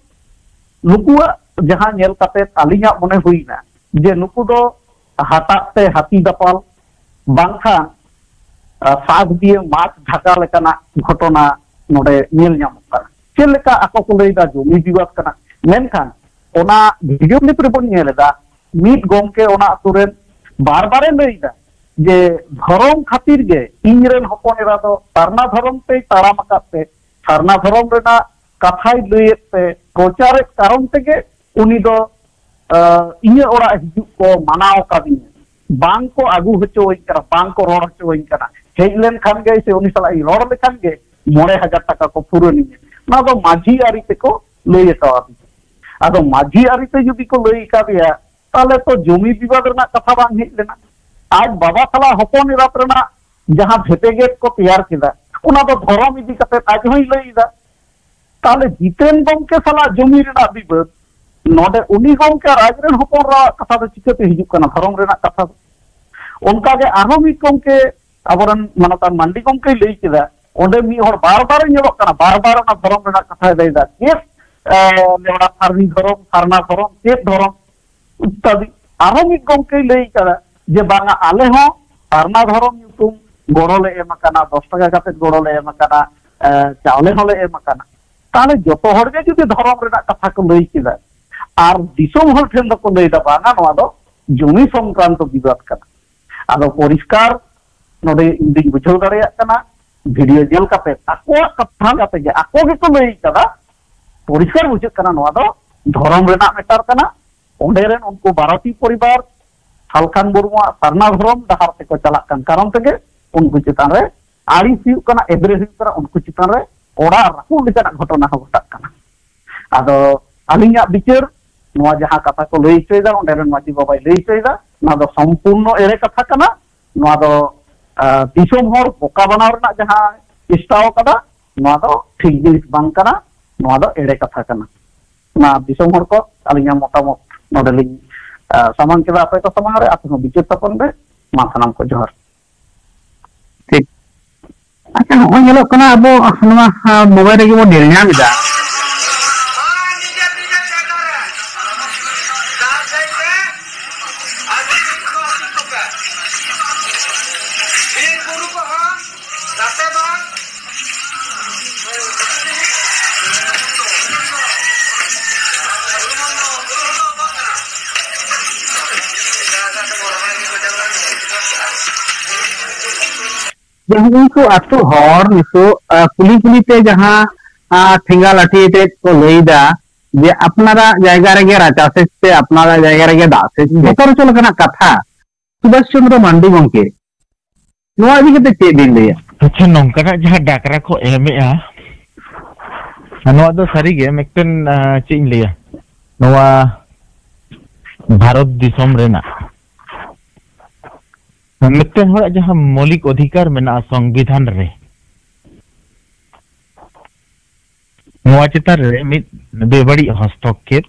ᱱᱩᱠᱩᱣᱟᱜ ᱡᱟᱦᱟᱸ ᱧᱮᱞ ᱠᱟᱛᱮ ᱟᱹᱞᱤᱧᱟᱜ ᱢᱚᱱᱮ ᱦᱩᱭᱱᱟ ᱡᱮ ᱱᱩᱠᱩ ᱫᱚ ᱦᱟᱴᱟᱜ ᱛᱮ ᱦᱟᱹᱛᱤ ᱫᱟᱯᱟᱞ, ᱵᱟᱝᱠᱷᱟᱱ, ᱟᱨ, ᱥᱟᱸᱠ ᱫᱤᱭᱮ ᱢᱟᱜᱽ ᱰᱷᱟᱠᱟ ᱞᱮᱠᱟᱱᱟᱜ ᱜᱷᱚᱴᱚᱱᱟ ᱱᱚᱰᱮ ᱧᱮᱞ ᱧᱟᱢᱚᱜ ᱠᱟᱱᱟ᱾ ᱪᱮᱫ ᱞᱮᱠᱟ ᱟᱠᱚ ᱠᱚ ᱞᱟᱹᱭᱫᱟ ᱡᱚᱢᱤ ᱵᱤᱵᱟᱫ ᱠᱟᱱᱟ, ᱢᱮᱱᱠᱷᱟᱱ ᱚᱱᱟ ᱵᱷᱤᱰᱤᱭᱳ ᱠᱞᱤᱯ ᱨᱮᱵᱚᱱ ᱧᱮᱞ ᱮᱫᱟ, ᱢᱤᱫ ᱜᱚᱢᱠᱮ ᱚᱱᱟ ᱟᱛᱳ ᱨᱮᱱ ᱵᱟᱨ ᱵᱟᱨᱮ ᱞᱟᱹᱭᱫᱟ ᱡᱮ ᱫᱷᱚᱨᱚᱢ ᱠᱷᱟᱹᱛᱤᱨ ᱜᱮ ᱤᱧ ᱨᱮᱱ ᱦᱚᱯᱚᱱ ᱮᱨᱟ ᱫᱚ ᱥᱟᱨᱱᱟ ᱫᱷᱚᱨᱚᱢ ᱛᱮᱭ ᱛᱟᱲᱟᱢ ᱟᱠᱟᱫ ᱛᱮ, ᱥᱟᱨᱱᱟ ᱫᱷᱚᱨᱚᱢ ᱨᱮᱱᱟᱜ ᱠᱟᱛᱷᱟᱭ ᱞᱟᱹᱭᱮᱫ ᱛᱮ, ᱯᱨᱚᱪᱟᱨᱮᱫ ᱠᱟᱨᱚᱱ ᱛᱮᱜᱮ ᱩᱱᱤ ᱫᱚ, ᱟᱸ, ᱤᱧᱟᱹᱜ ᱚᱲᱟᱜ ᱦᱤᱡᱩᱜ ᱠᱚ ᱢᱟᱱᱟᱣ ᱟᱠᱟᱫᱤᱧᱟ, ᱵᱟᱝ ᱠᱚ ᱟᱹᱜᱩ ᱦᱚᱪᱚᱣᱟᱹᱧ ᱠᱟᱱᱟ, ᱵᱟᱝ ᱠᱚ ᱨᱚᱲ ᱦᱚᱪᱚᱣᱟᱹᱧ ᱠᱟᱱᱟ᱾ ᱦᱮᱡ ᱞᱮᱱᱠᱷᱟᱱ ᱜᱮ ᱥᱮ ᱩᱱᱤ ᱥᱟᱞᱟᱜ ᱤᱧ ᱨᱚᱲ ᱞᱮᱠᱷᱟᱱ ᱜᱮ ᱢᱚᱬᱮ ᱦᱟᱡᱟᱨ ᱴᱟᱠᱟ ᱠᱚ ᱯᱩᱨᱟᱹᱱᱤᱧᱟ᱾ ᱱᱚᱣᱟ ᱫᱚ ᱢᱟᱹᱡᱷᱤ ᱟᱹᱨᱤ ᱛᱮᱠᱚ ᱞᱟᱹᱭ ᱟᱠᱟᱣᱟᱫᱤᱧᱟ᱾ ᱟᱫᱚ ᱢᱟᱹᱡᱷᱤ ᱟᱹᱨᱤ ᱛᱮ ᱡᱩᱫᱤ ᱠᱚ ᱞᱟᱹᱭ ᱟᱠᱟᱫᱮᱭᱟ, ᱛᱟᱦᱚᱞᱮ ᱛᱚ ᱡᱚᱢᱤ ᱵᱤᱵᱟᱫ ᱨᱮᱱᱟᱜ ᱠᱟᱛᱷᱟ ᱵᱟᱝ ᱦᱮᱡ ᱞᱮᱱᱟ᱾ ᱟᱡ ᱵᱟᱵᱟ ᱥᱟᱞᱟᱜ ᱦᱚᱯᱚᱱ ᱮᱨᱟᱛ ᱨᱮᱱᱟᱜ ᱡᱟᱦᱟᱸ ᱵᱷᱮᱯᱮᱜᱮᱫ ᱠᱚ ᱛᱮᱭᱟᱨ ᱠᱮᱫᱟ, ᱚᱱᱟ ᱫᱚ ᱫᱷᱚᱨᱚᱢ ᱤᱫᱤ ᱠᱟᱛᱮ ᱟᱡ ᱦᱚᱸᱭ ᱞᱟᱹᱭ ᱮᱫᱟ᱾ ᱛᱟᱦᱚᱞᱮ ᱡᱤᱛᱮᱱ ᱜᱚᱢᱠᱮ ᱥᱟᱞᱟᱜ ᱡᱚᱢᱤ ᱨᱮᱱᱟᱜ ᱵᱤᱵᱟᱹᱫ, ᱱᱚᱰᱮ ᱩᱱᱤ ᱜᱚᱢᱠᱮ ᱟᱨ ᱟᱡ ᱨᱮᱱ ᱦᱚᱯᱚᱱ ᱮᱨᱟᱣᱟᱜ ᱠᱟᱛᱷᱟ ᱫᱚ ᱪᱤᱠᱟᱹᱛᱮ ᱦᱤᱡᱩᱜ ᱠᱟᱱᱟ, ᱫᱷᱚᱨᱚᱢ ᱨᱮᱱᱟᱜ ᱠᱟᱛᱷᱟ ᱫᱚ? ᱚᱱᱠᱟᱜᱮ ᱟᱨᱦᱚᱸ ᱢᱤᱫ ᱜᱚᱢᱠᱮ, ᱟᱵᱚᱨᱮᱱ ᱢᱟᱱᱚᱛᱟᱱ ᱢᱟᱱᱰᱤ ᱜᱚᱢᱠᱮᱭ ᱞᱟᱹᱭ ᱠᱮᱫᱟ, ᱚᱸᱰᱮ ᱢᱤᱫ ᱦᱚᱲ ᱵᱟᱨ ᱵᱟᱨᱮ ᱧᱮᱞᱚᱜ ᱠᱟᱱᱟ, ᱵᱟᱨ ᱵᱟᱨ ᱚᱱᱟ ᱫᱷᱚᱨᱚᱢ ᱨᱮᱱᱟᱜ ᱠᱟᱛᱷᱟᱭ ᱞᱟᱹᱭᱫᱟ᱾ ᱪᱮᱫ, ᱮ, ᱞᱮᱣᱲᱟ ᱥᱟᱨᱱᱤ ᱫᱷᱚᱨᱚᱢ, ᱥᱟᱨᱱᱟ ᱫᱷᱚᱨᱚᱢ, ᱪᱮᱫ ᱫᱷᱚᱨᱚᱢ ᱤᱛᱛᱟᱫᱤ᱾ ᱟᱨᱦᱚᱸ ᱢᱤᱫ ᱜᱚᱢᱠᱮᱭ ᱞᱟᱹᱭ ᱠᱟᱫᱟ ᱡᱮ ᱵᱟᱝᱟ, ᱟᱞᱮ ᱦᱚᱸ ᱥᱟᱨᱱᱟ ᱫᱷᱚᱨᱚᱢ ᱧᱩᱛᱩᱢ ᱜᱚᱲᱚ ᱞᱮ ᱮᱢ ᱟᱠᱟᱱᱟ, ᱫᱚᱥ ᱴᱟᱠᱟ ᱠᱟᱛᱮ ᱜᱚᱲᱚ ᱞᱮ ᱮᱢ ᱟᱠᱟᱱᱟ, ᱮ, ᱪᱟᱣᱞᱮ ᱦᱚᱸᱞᱮ ᱮᱢ ᱟᱠᱟᱱᱟ᱾ ᱛᱟᱦᱞᱮ ᱡᱚᱛᱚ ᱦᱚᱲ ᱜᱮ ᱡᱩᱫᱤ ᱫᱷᱚᱨᱚᱢ ᱨᱮᱱᱟᱜ ᱠᱟᱛᱷᱟ ᱠᱚ ᱞᱟᱹᱭ ᱠᱮᱫᱟ ᱟᱨ ᱫᱤᱥᱚᱢ ᱦᱚᱲ ᱴᱷᱮᱱ ᱫᱚᱠᱚ ᱞᱟᱹᱭ ᱫᱟ, "ᱵᱟᱝᱟ, ᱱᱚᱣᱟ ᱫᱚ ᱡᱚᱢᱤ ᱥᱚᱝᱠᱨᱟᱱᱛᱚ ᱵᱤᱵᱟᱫ ᱠᱟᱱᱟ", ᱟᱫᱚ ᱯᱚᱨᱤᱥᱠᱟᱨ ᱱᱚᱰᱮ ᱤᱧ ᱫᱩᱧ ᱵᱩᱡᱷᱟᱹᱣ ᱫᱟᱲᱮᱭᱟᱜ ᱠᱟᱱᱟ, ᱵᱷᱤᱰᱤᱭᱳ ᱧᱮᱞ ᱠᱟᱛᱮ ᱟᱠᱚᱣᱟᱜ ᱠᱟᱛᱷᱟ ᱠᱟᱛᱮ ᱜᱮ ᱟᱠᱚ ᱜᱮᱠᱚ ᱞᱟᱹᱭ ᱠᱟᱫᱟ, ᱯᱚᱨᱤᱥᱠᱟᱨ ᱵᱩᱡᱷᱟᱹᱜ ᱠᱟᱱᱟ ᱱᱚᱣᱟ ᱫᱚ ᱫᱷᱚᱨᱚᱢ ᱨᱮᱱᱟᱜ ᱢᱮᱴᱟᱨ ᱠᱟᱱᱟ᱾ ᱚᱸᱰᱮ ᱨᱮᱱ ᱩᱱᱠᱩ ᱵᱟᱨᱚ ᱴᱤ ᱯᱚᱨᱤᱵᱟᱨ ᱥᱟᱞᱠᱷᱟᱱ ᱢᱩᱨᱢᱩᱣᱟᱜ ᱥᱟᱨᱱᱟ ᱫᱷᱚᱨᱚᱢ ᱰᱟᱦᱟᱨ ᱛᱮᱠᱚ ᱪᱟᱞᱟᱜ ᱠᱟᱱ ᱠᱟᱨᱚᱱ ᱛᱮᱜᱮ ᱩᱱᱠᱩ ᱪᱮᱛᱟᱱ ᱨᱮ ᱟᱹᱲᱤᱥ ᱦᱩᱭᱩᱜ ᱠᱟᱱᱟ, ᱮᱫᱽᱨᱮ ᱦᱩᱭᱩᱜ ᱠᱟᱱᱟ, ᱩᱱᱠᱩ ᱪᱮᱛᱟᱱ ᱨᱮ ᱚᱲᱟᱜ ᱨᱟᱹᱯᱩᱫ ᱞᱮᱠᱟᱱᱟᱜ ᱜᱷᱚᱴᱚᱱᱟ ᱦᱚᱸ ᱜᱷᱚᱴᱟᱜ ᱠᱟᱱᱟ᱾ ᱟᱫᱚ ᱟᱹᱞᱤᱧᱟᱜ ᱵᱤᱪᱟᱹᱨ, ᱱᱚᱣᱟ ᱡᱟᱦᱟᱸ ᱠᱟᱛᱷᱟ ᱠᱚ ᱞᱟᱹᱭ ᱦᱚᱪᱚᱭᱮᱫᱟ, ᱚᱸᱰᱮ ᱨᱮᱱ ᱢᱟᱹᱡᱷᱤ ᱵᱟᱵᱟᱭ ᱞᱟᱹᱭ ᱦᱚᱪᱚᱭᱮᱫᱟ, ᱱᱚᱣᱟ ᱫᱚ ᱥᱚᱢᱯᱩᱨᱱᱚ ᱮᱲᱮ ᱠᱟᱛᱷᱟ ᱠᱟᱱᱟ᱾ ᱱᱚᱣᱟ ᱫᱚ, ᱟᱸ, ᱫᱤᱥᱚᱢ ᱦᱚᱲ ᱵᱚᱠᱟ ᱵᱟᱱᱟᱣ ᱨᱮᱱᱟᱜ ᱡᱟᱦᱟᱸ ᱪᱮᱥᱴᱟ ᱟᱠᱟᱫᱟ, ᱱᱚᱣᱟ ᱫᱚ ᱴᱷᱤᱠ ᱡᱤᱱᱤᱥ ᱵᱟᱝ ᱠᱟᱱᱟ, ᱱᱚᱣᱟ ᱫᱚ ᱮᱲᱮ ᱠᱟᱛᱷᱟ ᱠᱟᱱᱟ᱾ ᱚᱱᱟ ᱫᱤᱥᱚᱢ ᱦᱚᱲ ᱠᱚ ᱟᱹᱞᱤᱧᱟᱜ ᱢᱚᱛᱟᱢᱚᱛ ᱱᱚᱰᱮ ᱞᱤᱧ, ᱟᱸ, ᱥᱟᱢᱟᱝ ᱠᱮᱫᱟ ᱟᱯᱮ ᱠᱚ ᱥᱟᱢᱟᱝ ᱨᱮ, ᱟᱯᱮ ᱦᱚᱸ ᱵᱤᱪᱟᱹᱨ ᱛᱟᱵᱚᱱ ᱯᱮ᱾ ᱢᱟ ᱥᱟᱱᱟᱢ ᱠᱚ ᱡᱚᱦᱟᱨ᱾ ᱴᱷᱤᱠ᱾ ᱟᱪᱪᱷᱟ, ᱱᱚᱜᱼᱚᱭ ᱧᱮᱞᱚᱜ ᱠᱟᱱᱟ ᱟᱵᱚ ᱱᱚᱣᱟ, ᱟ, ᱢᱳᱵᱟᱭᱤᱞ ᱨᱮᱜᱮ ᱵᱚᱱ ᱧᱮᱞ ᱧᱟᱢ ᱮᱫᱟ᱾ ᱡᱟᱦᱟᱸ ᱩᱱᱠᱩ ᱟᱹᱛᱩ ᱦᱚᱲ ᱱᱤᱛᱚᱜ, ᱟ, ᱠᱩᱞᱦᱤ ᱠᱩᱞᱦᱤ ᱛᱮ ᱡᱟᱦᱟᱸ, ᱟ, ᱴᱷᱮᱸᱜᱟ ᱞᱟᱹᱴᱷᱤ ᱟᱛᱮᱫ ᱠᱚ ᱞᱟᱹᱭ ᱮᱫᱟ ᱡᱮ ᱟᱯᱱᱟᱨᱟᱜ ᱡᱟᱭᱜᱟ ᱨᱮᱜᱮ ᱨᱟᱪᱟ ᱥᱮᱫ ᱥᱮ ᱟᱯᱱᱟᱨᱟᱜ ᱡᱟᱭᱜᱟ ᱨᱮᱜᱮ ᱫᱟᱜ ᱥᱮᱫ, ᱦᱩᱸ᱾ ᱵᱚᱛᱚᱨ ᱦᱚᱪᱚ ᱞᱮᱠᱟᱱᱟᱜ ᱠᱟᱛᱷᱟ ᱥᱩᱵᱷᱟᱥ ᱪᱚᱸᱫᱽᱨᱚ ᱢᱟᱱᱰᱤ ᱜᱚᱢᱠᱮ, ᱱᱚᱣᱟ ᱤᱫᱤ ᱠᱟᱛᱮ ᱪᱮᱫ ᱵᱤᱱ ᱞᱟᱹᱭᱟ? ᱟᱪᱪᱷᱟ, ᱱᱚᱝᱠᱟᱱᱟᱜ ᱡᱟᱦᱟᱸ ᱰᱟᱠᱨᱟ ᱠᱚ ᱮᱢᱮᱜᱼᱟ, ᱱᱚᱣᱟ ᱫᱚ ᱥᱟᱹᱨᱤᱜᱮ ᱢᱤᱫᱴᱮᱱ, ᱟ, ᱪᱮᱫ ᱤᱧ ᱞᱟᱹᱭᱟ, ᱱᱚᱣᱟ ᱵᱷᱟᱨᱚᱛ ᱫᱤᱥᱚᱢ ᱨᱮᱱᱟᱜ ᱢᱤᱫᱴᱮᱱ ᱦᱚᱲᱟᱜ ᱡᱟᱦᱟᱸ ᱢᱳᱞᱤᱠ ᱚᱫᱷᱤᱠᱟᱨ ᱢᱮᱱᱟᱜᱼᱟ ᱥᱚᱝᱵᱤᱫᱷᱟᱱ ᱨᱮ, ᱱᱚᱣᱟ ᱪᱮᱛᱟᱱ ᱨᱮ ᱢᱤᱫ ᱵᱮᱵᱟᱹᱲᱤᱡ ᱦᱚᱥᱛᱚᱠᱠᱷᱮᱯ,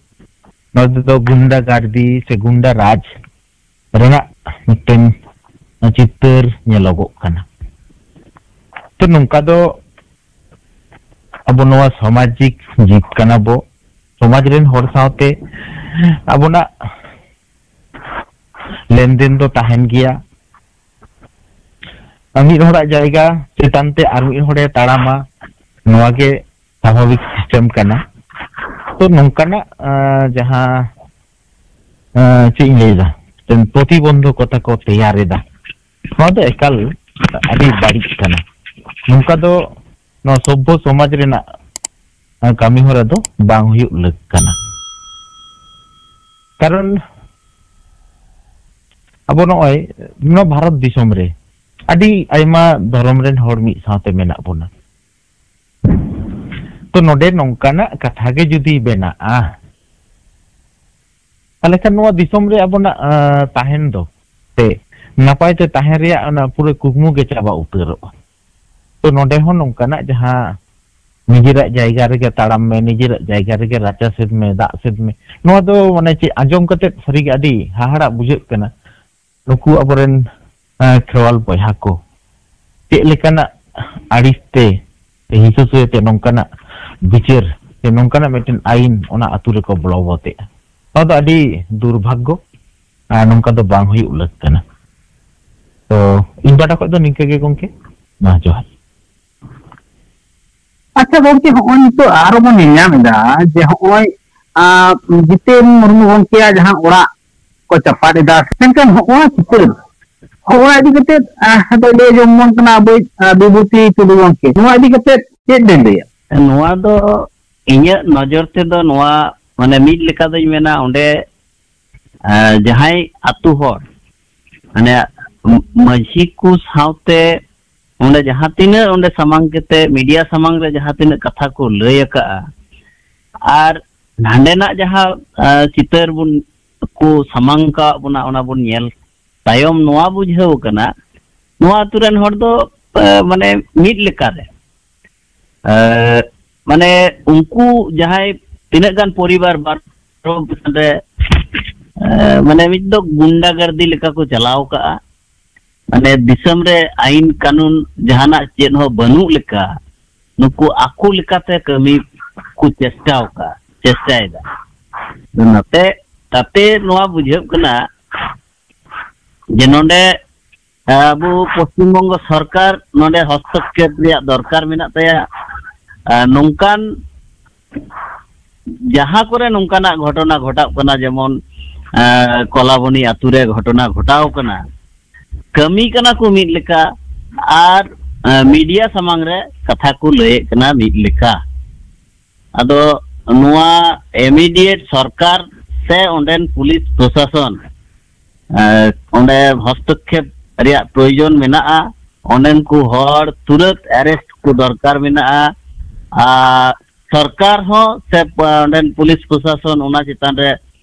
ᱱᱚᱣᱟ ᱫᱚ ᱜᱩᱱᱰᱟ ᱜᱟᱨᱫᱤ ᱥᱮ ᱜᱩᱱᱰᱟ ᱨᱟᱡᱽ ᱨᱮᱱᱟᱜ ᱢᱤᱫᱴᱮᱱ ᱪᱤᱛᱟᱹᱨ ᱧᱮᱞᱚᱜᱚᱜ ᱠᱟᱱᱟ᱾ ᱛᱚ, ᱱᱚᱝᱠᱟ ᱫᱚ ᱟᱵᱚ ᱱᱚᱣᱟ ᱥᱟᱢᱟᱡᱤᱠ ᱡᱤᱵ ᱠᱟᱱᱟ ᱵᱚ, ᱥᱚᱢᱟᱡᱽ ᱨᱮᱱ ᱦᱚᱲ ᱥᱟᱶᱛᱮ ᱟᱵᱚᱱᱟᱜ ᱞᱮᱱᱫᱮᱱ ᱫᱚ ᱛᱟᱦᱮᱱ ᱜᱮᱭᱟ᱾ ᱟᱨ ᱢᱤᱫ ᱦᱚᱲᱟᱜ ᱡᱟᱭᱜᱟ ᱪᱮᱛᱟᱱ ᱛᱮ ᱟᱨ ᱢᱤᱫ ᱦᱚᱲᱮ ᱛᱟᱲᱟᱢᱟ, ᱱᱚᱣᱟ ᱜᱮ ᱥᱟᱵᱷᱟᱵᱤᱠ ᱥᱤᱥᱴᱮᱢ ᱠᱟᱱᱟ᱾ ᱛᱚ ᱱᱚᱝᱠᱟᱱᱟᱜ ᱟᱸ, ᱡᱟᱦᱟᱸ ᱟᱸ, ᱪᱮᱫ ᱤᱧ ᱞᱟᱹᱭᱫᱟ, ᱢᱤᱫᱴᱮᱱ ᱯᱨᱚᱛᱤᱵᱚᱱᱫᱷᱚᱠᱚᱛᱟ ᱠᱚ ᱛᱮᱭᱟᱨ ᱮᱫᱟ, ᱱᱚᱣᱟ ᱫᱚ ᱮᱠᱟᱞ ᱟᱹᱰᱤ ᱵᱟᱹᱲᱤᱡ ᱠᱟᱱᱟ᱾ ᱱᱚᱝᱠᱟ ᱫᱚ ᱱᱚᱣᱟ ᱥᱚᱵᱽᱵᱷᱚ ᱥᱚᱢᱟᱡᱽ ᱨᱮᱱᱟᱜ ᱟᱸ, ᱠᱟᱹᱢᱤ ᱦᱚᱨᱟ ᱫᱚ ᱵᱟᱝ ᱦᱩᱭᱩᱜ ᱞᱟᱹᱠ ᱠᱟᱱᱟ᱾ ᱠᱟᱨᱚᱱ ᱟᱵᱚ ᱱᱚᱜᱼᱚᱭ ᱱᱚᱣᱟ ᱵᱷᱟᱨᱚᱛ ᱫᱤᱥᱚᱢ ᱨᱮ ᱟᱹᱰᱤ ᱟᱭᱢᱟ ᱫᱷᱚᱨᱚᱢ ᱨᱮᱱ ᱦᱚᱲ ᱢᱤᱫ ᱥᱟᱶᱛᱮ ᱢᱮᱱᱟᱜ ᱵᱚᱱᱟ᱾ ᱛᱚ ᱱᱚᱰᱮ ᱱᱚᱝᱠᱟᱱᱟᱜ ᱠᱟᱛᱷᱟ ᱜᱮ ᱡᱩᱫᱤ ᱵᱮᱱᱟᱜᱼᱟ, ᱛᱟᱦᱞᱮ ᱠᱷᱟᱱ ᱱᱚᱣᱟ ᱫᱤᱥᱚᱢ ᱨᱮ ᱟᱵᱚᱱᱟᱜ, ᱟᱸ, ᱛᱟᱦᱮᱱ ᱫᱚ ᱥᱮ ᱱᱟᱯᱟᱭ ᱛᱮ ᱛᱟᱦᱮᱸ ᱨᱮᱭᱟᱜ ᱚᱱᱟ ᱯᱩᱨᱟᱹ ᱠᱩᱠᱢᱩ ᱜᱮ ᱪᱟᱵᱟ ᱩᱛᱟᱹᱨᱚᱜᱼᱟ᱾ ᱛᱚ ᱱᱚᱰᱮ ᱦᱚᱸ ᱱᱚᱝᱠᱟᱱᱟᱜ ᱡᱟᱦᱟᱸ ᱱᱤᱡᱮᱨᱟᱜ ᱡᱟᱭᱜᱟ ᱨᱮᱜᱮ ᱛᱟᱲᱟᱢ ᱢᱮ, ᱱᱤᱡᱮᱨᱟᱜ ᱡᱟᱭᱜᱟ ᱨᱮᱜᱮ ᱨᱟᱪᱟ ᱥᱮᱫ ᱢᱮ, ᱫᱟᱜ ᱥᱮᱫ ᱢᱮ, ᱱᱚᱣᱟ ᱫᱚ ᱢᱟᱱᱮ ᱪᱮᱫ ᱟᱸᱡᱚᱢ ᱠᱟᱛᱮ ᱥᱟᱹᱨᱤᱜᱮ ᱟᱹᱰᱤ ᱦᱟᱦᱟᱲᱟᱜ ᱵᱩᱡᱷᱟᱹᱜ ᱠᱟᱱᱟ᱾ ᱱᱩᱠᱩ ᱟᱵᱚᱨᱮᱱ, ᱮᱸ, ᱠᱷᱮᱨᱣᱟᱞ ᱵᱚᱭᱦᱟ ᱠᱚ ᱪᱮᱫ ᱞᱮᱠᱟᱱᱟᱜ ᱟᱹᱲᱤᱥ ᱛᱮ ᱥᱮ ᱦᱤᱥᱟᱹ ᱥᱩᱭᱟᱹ ᱛᱮ ᱱᱚᱝᱠᱟᱱᱟᱜ ᱵᱤᱪᱟᱹᱨ ᱥᱮ ᱱᱚᱝᱠᱟᱱᱟᱜ ᱢᱤᱫᱴᱮᱱ ᱟᱹᱭᱤᱱ ᱚᱱᱟ ᱟᱹᱛᱩ ᱨᱮᱠᱚ ᱵᱚᱞᱚᱜᱚᱛᱮᱜᱼᱟ᱾ ᱱᱚᱣᱟ ᱫᱚ ᱟᱹᱰᱤ ᱫᱩᱨᱵᱷᱟᱜᱽᱜᱚ, ᱟᱨ ᱱᱚᱝᱠᱟ ᱫᱚ ᱵᱟᱝ ᱦᱩᱭᱩᱜ ᱞᱟᱹᱠ ᱠᱟᱱᱟ᱾ ᱛᱚ ᱤᱧ ᱯᱟᱦᱴᱟ ᱠᱷᱚᱱ ᱫᱚ ᱱᱤᱝᱠᱟᱹ ᱜᱮ ᱜᱚᱢᱠᱮ, ᱢᱟ ᱡᱚᱦᱟᱨ᱾ ᱟᱪᱪᱷᱟ ᱜᱚᱢᱠᱮ, ᱦᱚᱸᱜᱼᱚᱭ ᱱᱤᱛᱚᱜ ᱟᱨᱚ ᱵᱚᱱ ᱧᱮᱞ ᱧᱟᱢ ᱮᱫᱟ ᱡᱮ ᱦᱚᱸᱜᱼᱚᱭ, ᱟᱸ, ᱡᱤᱛᱮᱱ ᱢᱩᱨᱢᱩ ᱜᱚᱢᱠᱮᱭᱟᱜ ᱡᱟᱦᱟᱸ ᱚᱲᱟᱜ ᱠᱚ ᱪᱟᱯᱟᱫ ᱮᱫᱟ, ᱢᱮᱱᱠᱷᱟᱱ ᱦᱚᱸᱜᱼᱚᱭ ᱪᱤᱛᱟᱹᱨ, ᱦᱚᱸᱜᱼᱚᱭ ᱤᱫᱤ ᱠᱟᱛᱮᱫ, ᱟᱸ, ᱟᱫᱚ ᱞᱟᱹᱭ ᱡᱚᱝ ᱢᱚᱱ ᱠᱟᱱᱟ ᱟᱵᱚᱭᱤᱡ, ᱟᱸ, ᱵᱤᱵᱷᱩᱛᱤ ᱴᱩᱰᱩ ᱜᱚᱢᱠᱮ, ᱱᱚᱣᱟ ᱤᱫᱤ ᱠᱟᱛᱮᱫ ᱪᱮᱫ ᱵᱮᱱ ᱞᱟᱹᱭᱟ? ᱱᱚᱣᱟ ᱫᱚ ᱤᱧᱟᱹᱜ ᱱᱚᱡᱚᱨ ᱛᱮᱫᱚ ᱱᱚᱣᱟ, ᱢᱟᱱᱮ, ᱢᱤᱫ ᱞᱮᱠᱟ ᱫᱚᱧ ᱢᱮᱱᱟ, ᱚᱸᱰᱮ, ᱟᱸ, ᱡᱟᱦᱟᱸᱭ ᱟᱛᱳ ᱦᱚᱲ, ᱢᱟᱱᱮ, ᱢᱟᱹᱡᱷᱤ ᱠᱚ ᱥᱟᱶᱛᱮ ᱚᱸᱰᱮ ᱡᱟᱦᱟᱸ ᱛᱤᱱᱟᱹᱜ ᱚᱸᱰᱮ ᱥᱟᱢᱟᱝ ᱠᱟᱛᱮ, ᱢᱤᱰᱤᱭᱟ ᱥᱟᱢᱟᱝ ᱨᱮ ᱡᱟᱦᱟᱸ ᱛᱤᱱᱟᱹᱜ ᱠᱟᱛᱷᱟ ᱠᱚ ᱞᱟᱹᱭ ᱟᱠᱟᱜᱼᱟ, ᱟᱨ ᱱᱟᱸᱰᱮᱱᱟᱜ ᱡᱟᱦᱟᱸ, ᱟᱸ, ᱪᱤᱛᱟᱹᱨ ᱵᱚᱱ, ᱠᱚ ᱥᱟᱢᱟᱝ ᱠᱟᱜ ᱵᱚᱱᱟ, ᱚᱱᱟ ᱵᱚᱱ ᱧᱮᱞ ᱛᱟᱭᱚᱢ ᱱᱚᱣᱟ ᱵᱩᱡᱷᱟᱹᱣ ᱠᱟᱱᱟ, ᱱᱚᱣᱟ ᱟᱹᱛᱩ ᱨᱮᱱ ᱦᱚᱲ ᱫᱚ, ᱟᱸ, ᱢᱟᱱᱮ ᱢᱤᱫ ᱞᱮᱠᱟᱨᱮ, ᱟᱸ, ᱢᱟᱱᱮ ᱩᱱᱠᱩ ᱡᱟᱦᱟᱸᱭ ᱛᱤᱱᱟᱹᱜ ᱜᱟᱱ ᱯᱚᱨᱤᱵᱟᱨ ᱵᱟᱨ ᱨᱮ, ᱟᱸ, ᱢᱟᱱᱮ ᱢᱤᱫ ᱫᱚ ᱜᱩᱱᱰᱟᱜᱟᱨᱫᱤ ᱞᱮᱠᱟ ᱠᱚ ᱪᱟᱞᱟᱣ ᱠᱟᱜᱼᱟ᱾ ᱢᱟᱱᱮ ᱫᱤᱥᱚᱢ ᱨᱮ ᱟᱹᱭᱤᱱ ᱠᱟᱹᱱᱩᱱ ᱡᱟᱦᱟᱱᱟᱜ ᱪᱮᱫ ᱦᱚᱸ ᱵᱟᱹᱱᱩᱜ ᱞᱮᱠᱟ ᱱᱩᱠᱩ ᱟᱠᱚ ᱞᱮᱠᱟᱛᱮ ᱠᱟᱹᱢᱤ ᱠᱚ ᱪᱮᱥᱴᱟᱣ ᱠᱟᱜᱼᱟ, ᱪᱮᱥᱴᱟᱭᱮᱫᱟ᱾ ᱱᱚᱛᱮ ᱛᱟᱛᱮ ᱱᱚᱣᱟ ᱵᱩᱡᱷᱟᱹᱜ ᱠᱟᱱᱟ ᱡᱮ ᱱᱚᱰᱮ ᱟᱵᱚ ᱯᱚᱥᱪᱤᱢ ᱵᱚᱝᱜᱚ ᱥᱚᱨᱠᱟᱨ ᱱᱚᱰᱮ ᱦᱚᱥᱛᱚᱠᱠᱷᱮᱯ ᱨᱮᱭᱟᱜ ᱫᱚᱨᱠᱟᱨ ᱢᱮᱱᱟᱜ ᱛᱟᱭᱟ᱾ ᱟᱨ ᱱᱚᱝᱠᱟᱱ, ᱡᱟᱦᱟᱸ ᱠᱚᱨᱮ ᱱᱚᱝᱠᱟᱱᱟᱜ ᱜᱷᱚᱴᱚᱱᱟ ᱜᱷᱚᱴᱟᱜ ᱠᱟᱱᱟ, ᱡᱮᱢᱚᱱ, ᱟᱸ, ᱠᱚᱞᱟᱵᱚᱱᱤ ᱟᱛᱳ ᱨᱮ ᱜᱷᱚᱴᱚᱱᱟ ᱜᱷᱚᱴᱟᱣ ᱠᱟᱱᱟ, ᱠᱟᱹᱢᱤ ᱠᱟᱱᱟ ᱠᱚ ᱢᱤᱫ ᱞᱮᱠᱟ, ᱟᱨ, ᱟᱸ, ᱢᱤᱰᱤᱭᱟ ᱥᱟᱢᱟᱝ ᱨᱮ ᱠᱟᱛᱷᱟ ᱠᱚ ᱞᱟᱹᱭᱮᱫ ᱠᱟᱱᱟ ᱢᱤᱫ ᱞᱮᱠᱟ᱾ ᱟᱫᱚ ᱱᱚᱣᱟ ᱤᱢᱤᱰᱤᱭᱮᱴ ᱥᱚᱨᱠᱟᱨ ᱥᱮ ᱚᱸᱰᱮᱱ ᱯᱩᱞᱤᱥ ᱯᱨᱚᱥᱟᱥᱚᱱ, ᱮ, ᱚᱸᱰᱮ ᱦᱚᱥᱛᱚᱠᱠᱷᱮᱯ ᱨᱮᱭᱟᱜ ᱯᱨᱚᱭᱳᱡᱚᱱ ᱢᱮᱱᱟᱜᱼᱟ᱾ ᱚᱸᱰᱮᱱ ᱠᱚ ᱦᱚᱲ ᱛᱩᱨᱟᱹᱛ ᱮᱨᱮᱥᱴ ᱠᱚ ᱫᱚᱨᱠᱟᱨ ᱢᱮᱱᱟᱜᱼᱟ᱾ ᱟᱨ ᱥᱚᱨᱠᱟᱨ ᱦᱚᱸ ᱥᱮ ᱯ-, ᱚᱸᱰᱮᱱ ᱯᱩᱞᱤᱥ ᱯᱨᱚᱥᱟᱥᱚᱱ ᱚᱱᱟ ᱪᱮᱛᱟᱱ ᱨᱮ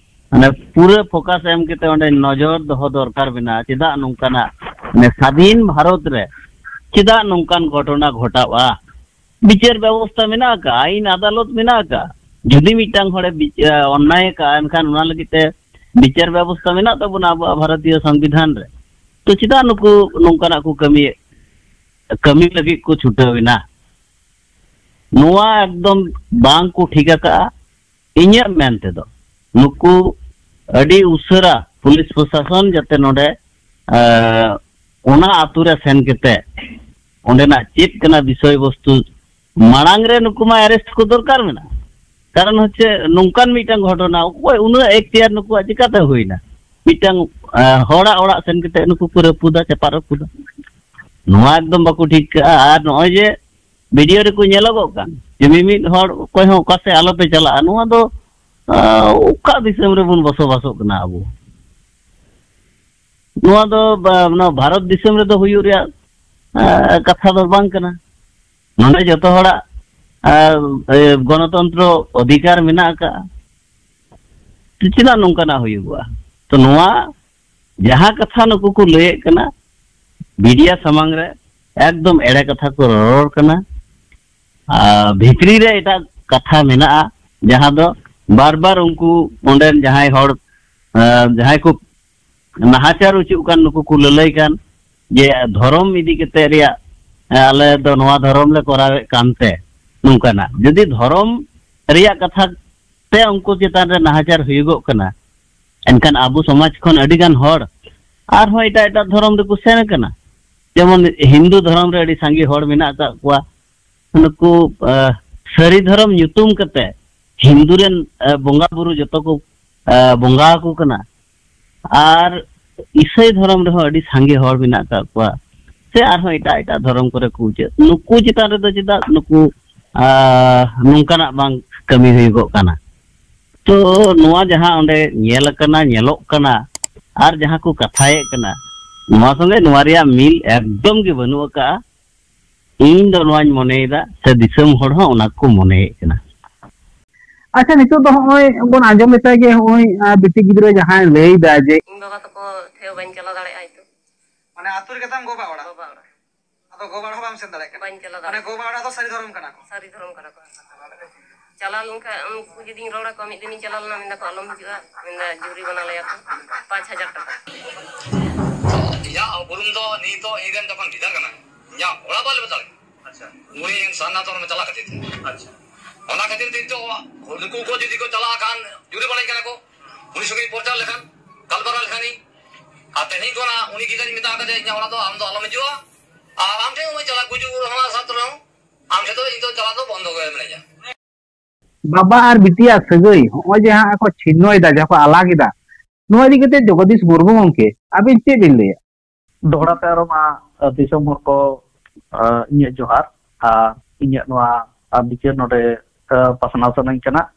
ᱢᱟᱱᱮ ᱯᱩᱨᱟᱹ ᱯᱷᱳᱠᱟᱥ ᱮᱢ ᱠᱟᱛᱮ ᱚᱸᱰᱮ ᱱᱚᱡᱚᱨ ᱫᱚᱦᱚ ᱫᱚᱨᱠᱟᱨ ᱢᱮᱱᱟᱜᱼᱟ᱾ ᱪᱮᱫᱟᱜ ᱱᱚᱝᱠᱟᱱᱟᱜ, ᱢᱟᱱᱮ ᱥᱟᱫᱷᱤᱱ ᱵᱷᱟᱨᱚᱛ ᱨᱮ ᱪᱮᱫᱟᱜ ᱱᱚᱝᱠᱟᱱ ᱜᱷᱚᱴᱚᱱᱟ ᱜᱷᱚᱴᱟᱜᱼᱟ? ᱵᱤᱪᱟᱹᱨ ᱵᱮᱵᱚᱥᱛᱷᱟ ᱢᱮᱱᱟᱜ ᱟᱠᱟᱫᱼᱟ, ᱟᱹᱭᱤᱱ ᱟᱫᱟᱞᱚᱛ ᱢᱮᱱᱟᱜ ᱟᱠᱟᱫᱼᱟ᱾ ᱡᱩᱫᱤ ᱢᱤᱫᱴᱟᱝ ᱦᱚᱲᱮ ᱵᱤᱪ-, ᱮ, ᱚᱱᱱᱟᱭ ᱟᱠᱟᱫᱼᱟ, ᱮᱱᱠᱷᱟᱱ ᱚᱱᱟ ᱞᱟᱹᱜᱤᱫ ᱛᱮ ᱵᱤᱪᱟᱹᱨ ᱵᱮᱵᱚᱥᱛᱷᱟ ᱢᱮᱱᱟᱜ ᱛᱟᱵᱚᱱᱟ ᱟᱵᱚᱣᱟᱜ ᱵᱷᱟᱨᱚᱛᱤᱭᱚ ᱥᱚᱝᱵᱤᱫᱷᱟᱱ ᱨᱮ᱾ ᱛᱚ ᱪᱮᱫᱟᱜ ᱱᱩᱠᱩ ᱱᱚᱝᱠᱟᱱᱟᱜ ᱠᱚ ᱠᱟᱹᱢᱤ, ᱠᱟᱹᱢᱤ ᱞᱟᱹᱜᱤᱫ ᱠᱚ ᱪᱷᱩᱴᱟᱹᱣ ᱮᱱᱟ? ᱱᱚᱣᱟ ᱮᱠᱫᱚᱢ ᱵᱟᱝ ᱠᱚ ᱴᱷᱤᱠ ᱟᱠᱟᱫᱼᱟ᱾ ᱤᱧᱟᱹᱜ ᱢᱮᱱ ᱛᱮᱫᱚ ᱱᱩᱠᱩ ᱟᱹᱰᱤ ᱩᱥᱟᱹᱨᱟ ᱯᱩᱞᱤᱥ ᱯᱨᱚᱥᱟᱥᱚᱱ ᱡᱟᱛᱮ ᱱᱚᱰᱮ, ᱮ, ᱚᱱᱟ ᱟᱛᱳ ᱨᱮ ᱥᱮᱱ ᱠᱟᱛᱮ ᱚᱸᱰᱮᱱᱟᱜ ᱪᱮᱫ ᱠᱟᱱᱟ ᱵᱤᱥᱚᱭ ᱵᱚᱥᱛᱩ ᱢᱟᱲᱟᱝ ᱨᱮ ᱱᱩᱠᱩ ᱢᱟ ᱮᱨᱮᱥᱴ ᱠᱚ ᱫᱚᱨᱠᱟᱨ ᱢᱮᱱᱟᱜᱼᱟ᱾ ᱠᱟᱨᱚᱱ ᱦᱚᱪᱪᱷᱮ ᱱᱚᱝᱠᱟᱱ ᱢᱤᱫᱴᱟᱝ ᱜᱷᱚᱴᱚᱱᱟ, ᱚᱠᱚᱭ ᱩᱱᱟᱹᱜ ᱮᱠᱛᱤᱭᱟᱨ ᱱᱩᱠᱩᱣᱟᱜ ᱪᱤᱠᱟᱛᱮ ᱦᱩᱭᱱᱟ? ᱢᱤᱫᱴᱟᱝ, ᱮ, ᱦᱚᱲᱟᱜ ᱚᱲᱟᱜ ᱥᱮᱱ ᱠᱟᱛᱮ ᱱᱩᱠᱩ ᱠᱚ ᱨᱟᱹᱯᱩᱫᱟ, ᱪᱟᱯᱟᱫ ᱨᱟᱹᱯᱩᱫᱟ᱾ ᱱᱚᱣᱟ ᱮᱠᱫᱚᱢ ᱵᱟᱠᱚ ᱴᱷᱤᱠ ᱠᱟᱜᱼᱟ᱾ ᱟᱨ ᱱᱚᱜᱼᱚᱭ ᱡᱮ ᱵᱷᱤᱰᱤᱭᱳ ᱨᱮᱠᱚ ᱧᱮᱞᱚᱜᱚᱜ ᱠᱟᱱ ᱡᱮ ᱢᱤᱢᱤᱫ ᱦᱚᱲ ᱚᱠᱚᱭ ᱦᱚᱸ ᱚᱠᱟ ᱥᱮᱫ ᱟᱞᱚᱯᱮ ᱪᱟᱞᱟᱜᱼᱟ, ᱱᱚᱣᱟ ᱫᱚ, ᱟ, ᱚᱠᱟ ᱫᱤᱥᱚᱢ ᱨᱮᱵᱚᱱ ᱵᱚᱥᱚᱵᱟᱥᱚᱜ ᱠᱟᱱᱟ ᱟᱵᱚ? ᱱᱚᱣᱟ ᱫᱚ ᱵᱟ-, ᱱᱚᱣᱟ ᱵᱷᱟᱨᱚᱛ ᱫᱤᱥᱚᱢ ᱨᱮᱫᱚ ᱦᱩᱭᱩᱜ ᱨᱮᱭᱟᱜ, ᱟ, ᱠᱟᱛᱷᱟ ᱫᱚ ᱵᱟᱝ ᱠᱟᱱᱟ᱾ ᱱᱚᱰᱮ ᱡᱚᱛᱚ ᱦᱚᱲᱟᱜ, ᱟ, ᱮ, ᱜᱚᱱᱚᱛᱚᱱᱛᱨᱚ ᱚᱫᱷᱤᱠᱟᱨ ᱢᱮᱱᱟᱜ ᱟᱠᱟᱫᱼᱟ᱾ ᱛᱚ ᱪᱮᱫᱟᱜ ᱱᱚᱝᱠᱟᱱᱟᱜ ᱦᱩᱭᱩᱜᱚᱜᱼᱟ? ᱛᱚ ᱱᱚᱣᱟ ᱡᱟᱦᱟᱸ ᱠᱟᱛᱷᱟ ᱱᱩᱠᱩ ᱠᱚ ᱞᱟᱹᱭᱮᱫ ᱠᱟᱱᱟ, ᱢᱤᱰᱤᱭᱟ ᱥᱟᱢᱟᱝ ᱨᱮ ᱮᱠᱫᱚᱢ ᱮᱲᱮ ᱠᱟᱛᱷᱟ ᱠᱚ ᱨᱚᱨᱚᱲ ᱠᱟᱱᱟ᱾ ᱟᱨ ᱵᱷᱤᱛᱨᱤ ᱨᱮ ᱮᱴᱟᱜ ᱠᱟᱛᱷᱟ ᱢᱮᱱᱟᱜᱼᱟ, ᱡᱟᱦᱟᱸ ᱫᱚ ᱵᱟᱨ ᱵᱟᱨ ᱩᱱᱠᱩ ᱚᱸᱰᱮᱱ ᱡᱟᱦᱟᱸᱭ ᱦᱚᱲ, ᱟᱸ, ᱡᱟᱦᱟᱸᱭ ᱠᱚ ᱱᱟᱦᱟᱪᱟᱨ ᱦᱚᱪᱚᱜ ᱠᱟᱱ, ᱱᱩᱠᱩ ᱠᱚ ᱞᱟᱹᱞᱟᱹᱭ ᱠᱟᱱ ᱡᱮ ᱫᱷᱚᱨᱚᱢ ᱤᱫᱤ ᱠᱟᱛᱮ ᱨᱮᱭᱟᱜ, ᱟᱞᱮ ᱫᱚ ᱱᱚᱣᱟ ᱫᱷᱚᱨᱚᱢ ᱞᱮ ᱠᱚᱨᱟᱣᱮᱫ ᱠᱟᱱᱛᱮ ᱱᱚᱝᱠᱟᱱᱟᱜ᱾ ᱡᱩᱫᱤ ᱫᱷᱚᱨᱚᱢ ᱨᱮᱭᱟᱜ ᱠᱟᱛᱷᱟ ᱛᱮ ᱩᱱᱠᱩ ᱪᱮᱛᱟᱱ ᱨᱮ ᱱᱟᱦᱟᱪᱟᱨ ᱦᱩᱭᱩᱜᱚᱜ ᱠᱟᱱᱟ, ᱮᱱᱠᱷᱟᱱ ᱟᱵᱚ ᱥᱚᱢᱟᱡᱽ ᱠᱷᱚᱱ ᱟᱹᱰᱤ ᱜᱟᱱ ᱦᱚᱲ ᱟᱨᱦᱚᱸ ᱮᱴᱟᱜ ᱮᱴᱟᱜ ᱫᱷᱚᱨᱚᱢ ᱨᱮᱠᱚ ᱥᱮᱱ ᱟᱠᱟᱱᱟ᱾ ᱡᱮᱢᱚᱱ ᱦᱤᱱᱫᱩ ᱫᱷᱚᱨᱚᱢ ᱨᱮ ᱟᱹᱰᱤ ᱥᱟᱸᱜᱮ ᱦᱚᱲ ᱢᱮᱱᱟᱜ ᱟᱠᱟᱫ ᱠᱚᱣᱟ, ᱱᱩᱠᱩ ᱥᱟᱹᱨᱤ ᱫᱷᱚᱨᱚᱢ ᱧᱩᱛᱩᱢ ᱠᱟᱛᱮ ᱦᱤᱱᱫᱩ ᱨᱮᱱ ᱵᱚᱸᱜᱟ ᱵᱩᱨᱩ ᱡᱚᱛᱚ ᱠᱚ ᱵᱚᱸᱜᱟ ᱟᱠᱚ ᱠᱟᱱᱟ᱾ ᱟᱨ ᱤᱥᱟᱹᱭ ᱫᱷᱚᱨᱚᱢ ᱨᱮᱦᱚᱸ ᱟᱹᱰᱤ ᱥᱟᱸᱜᱮ ᱦᱚᱲ ᱢᱮᱱᱟᱜ ᱟᱠᱟᱫ ᱠᱚᱣᱟ, ᱥᱮ ᱟᱨᱦᱚᱸ ᱮᱴᱟᱜ ᱮᱴᱟᱜ ᱫᱷᱚᱨᱚᱢ ᱠᱚᱨᱮ ᱠᱚ ᱪᱮᱫ, ᱱᱩᱠᱩ ᱪᱮᱛᱟᱱ ᱨᱮᱫᱚ ᱪᱮᱫᱟᱜ ᱱᱩᱠᱩ ᱱᱚᱝᱠᱟᱱᱟᱜ ᱵᱟᱝ ᱠᱟᱹᱢᱤ ᱦᱩᱭᱩᱜᱚᱜ ᱠᱟᱱᱟ? ᱛᱚ ᱱᱚᱣᱟ ᱡᱟᱦᱟᱸ ᱚᱸᱰᱮ ᱧᱮᱞ ᱟᱠᱟᱱᱟ, ᱧᱮᱞᱚᱜ ᱠᱟᱱᱟ, ᱟᱨ ᱡᱟᱦᱟᱸ ᱠᱚ ᱠᱟᱛᱷᱟᱭᱮᱫ ᱠᱟᱱᱟ, ᱱᱚᱣᱟ ᱥᱚᱸᱜᱮ ᱱᱚᱣᱟ ᱨᱮᱭᱟᱜ ᱢᱤᱞ ᱮᱠᱫᱚᱢ ᱜᱮ ᱵᱟᱹᱱᱩᱜ ᱟᱠᱟᱫᱼᱟ᱾ ᱤᱧ ᱫᱚ ᱱᱚᱣᱟᱧ ᱢᱚᱱᱮᱭᱮᱫᱟ, ᱥᱮ ᱫᱤᱥᱚᱢ ᱦᱚᱲ ᱦᱚᱸ ᱚᱱᱟ ᱠᱚ ᱢᱚᱱᱮᱭᱮᱫ ᱠᱟᱱᱟ᱾ ᱟᱪᱪᱷᱟ, ᱱᱤᱛᱚᱜ ᱫᱚ ᱦᱚᱸᱜᱼᱚᱭ ᱵᱚᱱ ᱟᱸᱡᱚᱢ ᱞᱮᱫᱟ ᱡᱮ ᱦᱚᱸᱜᱼᱚᱭ, ᱟᱸ, ᱵᱤᱴᱤ ᱜᱤᱫᱽᱨᱟᱹ ᱡᱟᱦᱟᱸᱭ ᱞᱟᱹᱭ ᱫᱟ ᱡᱮ ᱤᱧ ᱵᱟᱵᱟ ᱛᱟᱠᱚ ᱴᱷᱮᱱ ᱵᱟᱹᱧ ᱪᱟᱞᱟᱣ ᱫᱟᱲᱮᱭᱟᱜᱼᱟ ᱱᱤᱛᱚᱜ᱾ ᱢᱟᱱᱮ ᱟᱹᱛᱩ ᱨᱮᱜᱮ ᱛᱟᱢ ᱜᱚ ᱵᱟᱵᱟ ᱚᱲᱟᱜ? ᱜᱚ ᱵᱟᱵᱟ ᱚᱲᱟᱜ᱾ ᱟᱫᱚ ᱜᱚ ᱵᱟᱵᱟ ᱦᱚᱸ ᱵᱟᱢ ᱥᱮᱱ ᱫᱟᱲᱮᱭᱟᱜ ᱠᱟᱱᱟ? ᱵᱟᱹᱧ ᱪᱟᱞᱟᱣ ᱢᱟᱱᱮ ᱫᱟᱲᱮᱭᱟᱜᱼᱟ᱾ ᱜᱚ ᱵᱟᱵᱟ ᱚᱲᱟᱜ ᱫᱚ ᱥᱟᱹᱨᱤ ᱫᱷᱚᱨᱚᱢ ᱠᱟᱱᱟ ᱠᱚ? ᱥᱟᱹᱨᱤ ᱫᱷᱚᱨᱚᱢ ᱠᱟᱱᱟ ᱠᱚ᱾ ᱪᱟᱞᱟᱣ ᱞᱮᱱᱠᱷᱟᱱ ᱩᱱᱠᱩ ᱡᱩᱫᱤᱧ ᱨᱚᱲ ᱟᱠᱚᱣᱟ, ᱢᱤᱫ ᱫᱤᱱᱤᱧ ᱪᱟᱞᱟᱣ ᱞᱮᱱᱟ, ᱢᱮᱱᱫᱟ ᱠᱚ ᱟᱞᱚᱢ ᱦᱤᱡᱩᱜᱼᱟ, ᱢᱮᱱᱫᱟ ᱡᱩᱨᱤᱢᱟᱱᱟ ᱞᱮᱭᱟ ᱠᱚ ᱯᱟᱸᱪ ᱦᱟᱡᱟᱨ ᱴᱟᱠᱟ᱾ ᱤᱧᱟᱹᱜ ᱩᱯᱨᱩᱢ ᱫᱚ ᱱᱤᱛ ᱫᱚ ᱤᱧ ᱨᱮᱱ ᱡᱚᱠᱷᱚᱱ ᱜᱤᱫᱟᱹᱨ ᱠᱟᱱᱟᱭ, ᱤᱧᱟᱹᱜ ᱚᱲᱟᱜ ᱵᱟᱞᱮ ᱵᱟᱡᱟᱣ᱾ ᱟᱪᱪᱷᱟ᱾ ᱩᱱᱤ ᱥᱟᱨᱱᱟ ᱫᱷᱚᱨᱚᱢ ᱪᱟᱞᱟᱜ ᱠᱷᱟᱹᱛᱤᱨ ᱛᱮ᱾ ᱟᱪᱪᱷᱟ᱾ ᱚᱱᱟ ᱠᱷᱟᱹᱛᱤᱨ ᱛᱮ ᱱᱤᱛᱚᱜ ᱱᱩᱠᱩ ᱠᱚ ᱡᱩᱫᱤ ᱠᱚ ᱪᱟᱞᱟᱜ ᱠᱷᱟᱱ, ᱡᱩᱨᱤ ᱵᱟᱲᱟᱭ ᱠᱟᱱᱟ ᱠᱚ, ᱩᱱᱤ ᱥᱚᱸᱜᱮ ᱯᱨᱚᱪᱟᱨ ᱞᱮᱠᱷᱟᱱ, ᱜᱟᱞᱢᱟᱨᱟᱣ ᱞᱮᱠᱷᱟᱱᱤᱧ᱾ ᱟᱨ ᱛᱮᱦᱮᱧ ᱠᱷᱚᱱᱟᱜ ᱩᱱᱤ ᱜᱤᱫᱟᱹᱨᱤᱧ ᱢᱮᱛᱟ ᱠᱟᱫᱮᱭᱟ, ᱤᱧᱟᱹᱜ ᱚᱲᱟᱜ ᱫᱚ ᱟᱢ ᱫᱚ ᱟᱞᱚᱢ ᱦᱤᱡᱩᱜᱼᱟ, ᱟᱨ ᱟᱢ ᱴᱷᱮᱱ ᱩᱱᱤ ᱪᱟᱞᱟᱜ ᱜᱩᱡᱩᱜ ᱨᱮᱦᱚᱸ ᱥᱟᱛ ᱨᱮᱦᱚᱸ, ᱟᱢ ᱴᱷᱮᱱ ᱫᱚ ᱤᱧ ᱫᱚ ᱪᱟᱞᱟᱜ ᱫᱚ ᱵᱚᱱᱫᱚ ᱜᱮ ᱢᱮᱱᱟᱹᱧᱟ᱾ ᱵᱟᱵᱟ ᱟᱨ ᱵᱤᱴᱤᱭᱟᱜ ᱥᱟᱹᱜᱟᱹᱭ ᱦᱚᱸᱜᱼᱚᱭ ᱡᱮ ᱦᱟᱸᱜ ᱠᱚ ᱪᱷᱤᱱᱱᱚᱭᱮᱫᱟ, ᱡᱟᱦᱟᱸ ᱠᱚ ᱟᱞᱟᱜ ᱮᱫᱟ, ᱱᱚᱣᱟ ᱤᱫᱤ ᱠᱟᱛᱮ ᱡᱚᱜᱚᱫᱤᱥ ᱢᱩᱨᱢᱩ ᱜᱚᱢᱠᱮ ᱟᱹᱵᱤᱱ ᱪᱮᱫ ᱵᱤᱱ ᱞᱟᱹᱭᱟ? ᱫᱚᱦᱲᱟ ᱛᱮ ᱟᱨᱚ ᱢᱟ, ᱟᱹ, ᱫᱤᱥᱚᱢ ᱦᱚᱲ ᱠᱚ, ᱟᱹ, ᱤᱧᱟᱹᱜ ᱡᱚᱦᱟᱨ ᱟᱨ ᱤᱧᱟᱹᱜ ᱱᱚᱣᱟ, ᱟᱹ, ᱵᱤᱪᱟᱹᱨ ᱱᱚᱰᱮ, ᱟᱹ, ᱯᱟᱥᱱᱟᱣ ᱥᱟᱱᱟᱧ ᱠᱟᱱᱟ᱾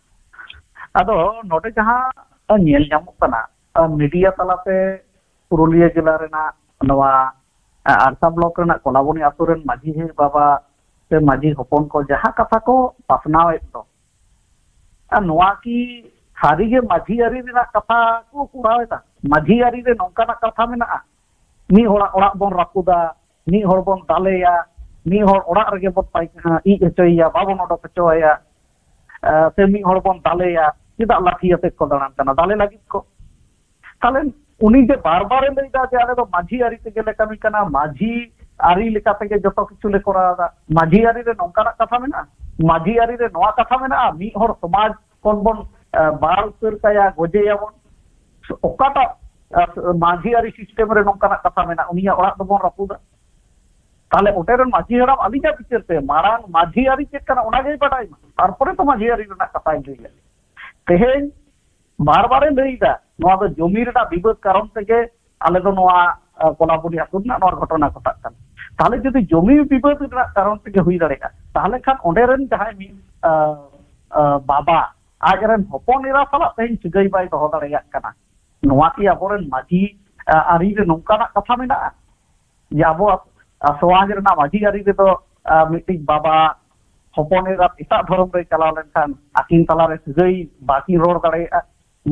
ᱟᱫᱚ ᱱᱚᱰᱮ ᱡᱟᱦᱟᱸ, ᱟᱹ, ᱧᱮᱞ ᱧᱟᱢᱚᱜ ᱠᱟᱱᱟ, ᱟᱹ, ᱢᱤᱰᱤᱭᱟ ᱛᱟᱞᱟᱛᱮ ᱯᱩᱨᱩᱞᱤᱭᱟᱹ ᱡᱮᱞᱟ ᱨᱮᱱᱟᱜ ᱱᱚᱣᱟ, ᱟᱹ, ᱟᱲᱥᱟ ᱵᱞᱚᱠ ᱨᱮᱱᱟᱜ ᱠᱚᱞᱟᱵᱚᱱᱤ ᱟᱛᱳ ᱨᱮᱱ ᱢᱟᱹᱡᱷᱤ ᱵᱟᱵᱟ ᱥᱮ ᱢᱟᱹᱡᱷᱤ ᱦᱚᱯᱚᱱ ᱠᱚ ᱡᱟᱦᱟᱸ ᱠᱟᱛᱷᱟ ᱠᱚ ᱯᱟᱥᱱᱟᱣᱮᱫ ᱫᱚ, ᱟᱨ ᱱᱚᱣᱟ ᱠᱤ ᱥᱟᱹᱨᱤᱜᱮ ᱢᱟᱹᱡᱷᱤ ᱟᱹᱨᱤ ᱨᱮᱱᱟᱜ ᱠᱟᱛᱷᱟ ᱠᱚ ᱠᱚᱨᱟᱣ ᱮᱫᱟ? ᱢᱟᱹᱡᱷᱤ ᱟᱹᱨᱤ ᱨᱮ ᱱᱚᱝᱠᱟᱱᱟᱜ ᱠᱟᱛᱷᱟ ᱢᱮᱱᱟᱜᱼᱟ? ᱢᱤᱫ ᱦᱚᱲᱟᱜ ᱚᱲᱟᱜ ᱵᱚᱱ ᱨᱟᱹᱯᱩᱫᱟ, ᱢᱤᱫ ᱦᱚᱲ ᱵᱚᱱ ᱫᱟᱞᱮᱭᱟ, ᱢᱤᱫ ᱦᱚᱲ ᱚᱲᱟᱜ ᱨᱮᱜᱮ ᱵᱚᱱ ᱯᱟᱭ-, ᱤᱡ ᱦᱚᱪᱚᱭᱮᱭᱟ, ᱵᱟᱵᱚᱱ ᱚᱰᱚᱠ ᱦᱚᱪᱚ ᱟᱭᱟ, ᱮ, ᱥᱮ ᱢᱤᱫ ᱦᱚᱲ ᱵᱚᱱ ᱫᱟᱞᱮᱭᱟ, ᱪᱮᱫᱟᱜ ᱞᱟᱴᱷᱤ ᱟᱛᱮᱫ ᱠᱚ ᱫᱟᱬᱟᱱ ᱠᱟᱱᱟ ᱫᱟᱞᱮ ᱞᱟᱹᱜᱤᱫ ᱠᱚ? ᱛᱟᱦᱞᱮ ᱩᱱᱤ ᱡᱮ ᱵᱟᱨ ᱵᱟᱨᱮ ᱞᱟᱹᱭ ᱮᱫᱟ ᱡᱮ ᱟᱞᱮ ᱫᱚ ᱢᱟᱹᱡᱷᱤ ᱟᱹᱨᱤ ᱛᱮᱜᱮ ᱞᱮ ᱠᱟᱹᱢᱤ ᱠᱟᱱᱟ, ᱢᱟᱹᱡᱷᱤ ᱟᱹᱨᱤ ᱞᱮᱠᱟ ᱛᱮᱜᱮ ᱡᱚᱛᱚ ᱠᱤᱪᱷᱩ ᱞᱮ ᱠᱚᱨᱟᱣ ᱮᱫᱟ, ᱢᱟᱹᱡᱷᱤ ᱟᱹᱨᱤ ᱨᱮ ᱱᱚᱝᱠᱟᱱᱟᱜ ᱠᱟᱛᱷᱟ ᱢᱮᱱᱟᱜᱼᱟ, ᱢᱟᱹᱡᱷᱤ ᱟᱹᱨᱤ ᱨᱮ ᱱᱚᱣᱟ ᱠᱟᱛᱷᱟ ᱢᱮᱱᱟᱜᱼᱟ, ᱢᱤᱫ ᱦᱚᱲ ᱥᱚᱢᱟᱡᱽ ᱠᱷᱚᱱ ᱵᱚᱱ, ᱮ, ᱵᱟᱲ ᱩᱛᱟᱹᱨ ᱠᱟᱭᱟ, ᱜᱚᱡᱮᱭᱟᱵᱚᱱ, ᱚᱠᱟᱴᱟᱜ ᱟᱨ ᱢᱟᱹᱡᱷᱤ ᱟᱹᱨᱤ ᱥᱤᱥᱴᱮᱢ ᱨᱮ ᱱᱚᱝᱠᱟᱱᱟᱜ ᱠᱟᱛᱷᱟ ᱢᱮᱱᱟᱜᱼᱟ, ᱩᱱᱤᱭᱟᱜ ᱚᱲᱟᱜ ᱫᱚᱵᱚᱱ ᱨᱟᱹᱯᱩᱫᱟ᱾ ᱛᱟᱦᱞᱮ ᱚᱸᱰᱮ ᱨᱮᱱ ᱢᱟᱹᱡᱷᱤ ᱦᱟᱲᱟᱢ ᱟᱹᱞᱤᱧᱟᱜ ᱵᱤᱪᱟᱹᱨ ᱛᱮ ᱢᱟᱲᱟᱝ ᱢᱟᱹᱡᱷᱤ ᱟᱹᱨᱤ ᱪᱮᱫ ᱠᱟᱱᱟ ᱚᱱᱟ ᱜᱮᱭ ᱵᱟᱰᱟᱭ ᱢᱟ, ᱛᱟᱨᱯᱚᱨᱮ ᱛᱚ ᱢᱟᱹᱡᱷᱤ ᱟᱹᱨᱤ ᱨᱮᱱᱟᱜ ᱠᱟᱛᱷᱟᱭ ᱞᱟᱹᱭᱟ᱾ ᱛᱮᱦᱮᱧ ᱵᱟᱨ ᱵᱟᱨᱮ ᱞᱟᱹᱭ ᱮᱫᱟ ᱱᱚᱣᱟ ᱫᱚ ᱡᱚᱢᱤ ᱨᱮᱱᱟᱜ ᱵᱤᱵᱟᱹᱫ ᱠᱟᱨᱚᱱ ᱛᱮᱜᱮ ᱟᱞᱮ ᱫᱚ ᱱᱚᱣᱟ ᱠᱚᱞᱟᱵᱚᱱᱤ ᱟᱹᱛᱩ ᱨᱮᱱᱟᱜ ᱱᱚᱣᱟ ᱜᱷᱚᱴᱚᱱᱟ ᱜᱷᱚᱴᱟᱜ ᱠᱟᱱᱟ᱾ ᱛᱟᱦᱞᱮ ᱡᱩᱫᱤ ᱡᱚᱢᱤ ᱵᱤᱵᱟᱹᱫ ᱨᱮᱱᱟᱜ ᱠᱟᱨᱚᱱ ᱛᱮᱜᱮ ᱦᱩᱭ ᱫᱟᱲᱮᱭᱟᱜᱼᱟ, ᱛᱟᱦᱞᱮ ᱠᱷᱟᱱ ᱚᱸᱰᱮ ᱨᱮᱱ ᱡᱟᱦᱟᱸᱭ ᱢᱤᱫ ᱵᱟᱵᱟ ᱟᱡ ᱨᱮᱱ ᱦᱚᱯᱚᱱ ᱮᱨᱟ ᱥᱟᱞᱟᱜ ᱛᱮᱦᱮᱧ ᱥᱟᱹᱜᱟᱹᱭ ᱵᱟᱭ ᱫᱚᱦᱚ ᱫᱟᱲᱮᱭᱟᱜ ᱠᱟᱱᱟ, ᱱᱚᱣᱟ ᱠᱤ ᱟᱵᱚᱨᱮᱱ ᱢᱟᱹᱡᱷᱤ ᱟᱹᱨᱤ ᱨᱮ ᱱᱚᱝᱠᱟᱱᱟᱜ ᱠᱟᱛᱷᱟ ᱢᱮᱱᱟᱜᱼᱟ? ᱡᱮ ᱟᱵᱚᱣᱟᱜ ᱥᱚᱢᱟᱡᱽ ᱨᱮᱱᱟᱜ ᱢᱟᱹᱡᱷᱤ ᱟᱹᱨᱤ ᱨᱮᱫᱚ ᱢᱤᱫᱴᱤᱡ ᱵᱟᱵᱟ ᱦᱚᱯᱚᱱ ᱮᱨᱟ ᱮᱴᱟᱜ ᱫᱷᱚᱨᱚᱢ ᱨᱮ ᱪᱟᱞᱟᱣ ᱞᱮᱱᱠᱷᱟᱱ ᱟᱹᱠᱤᱱ ᱛᱟᱞᱟᱨᱮ ᱥᱟᱹᱜᱟᱹᱭ ᱵᱟᱹᱠᱤᱱ ᱨᱚᱲ ᱫᱟᱲᱮᱭᱟᱜᱼᱟ᱾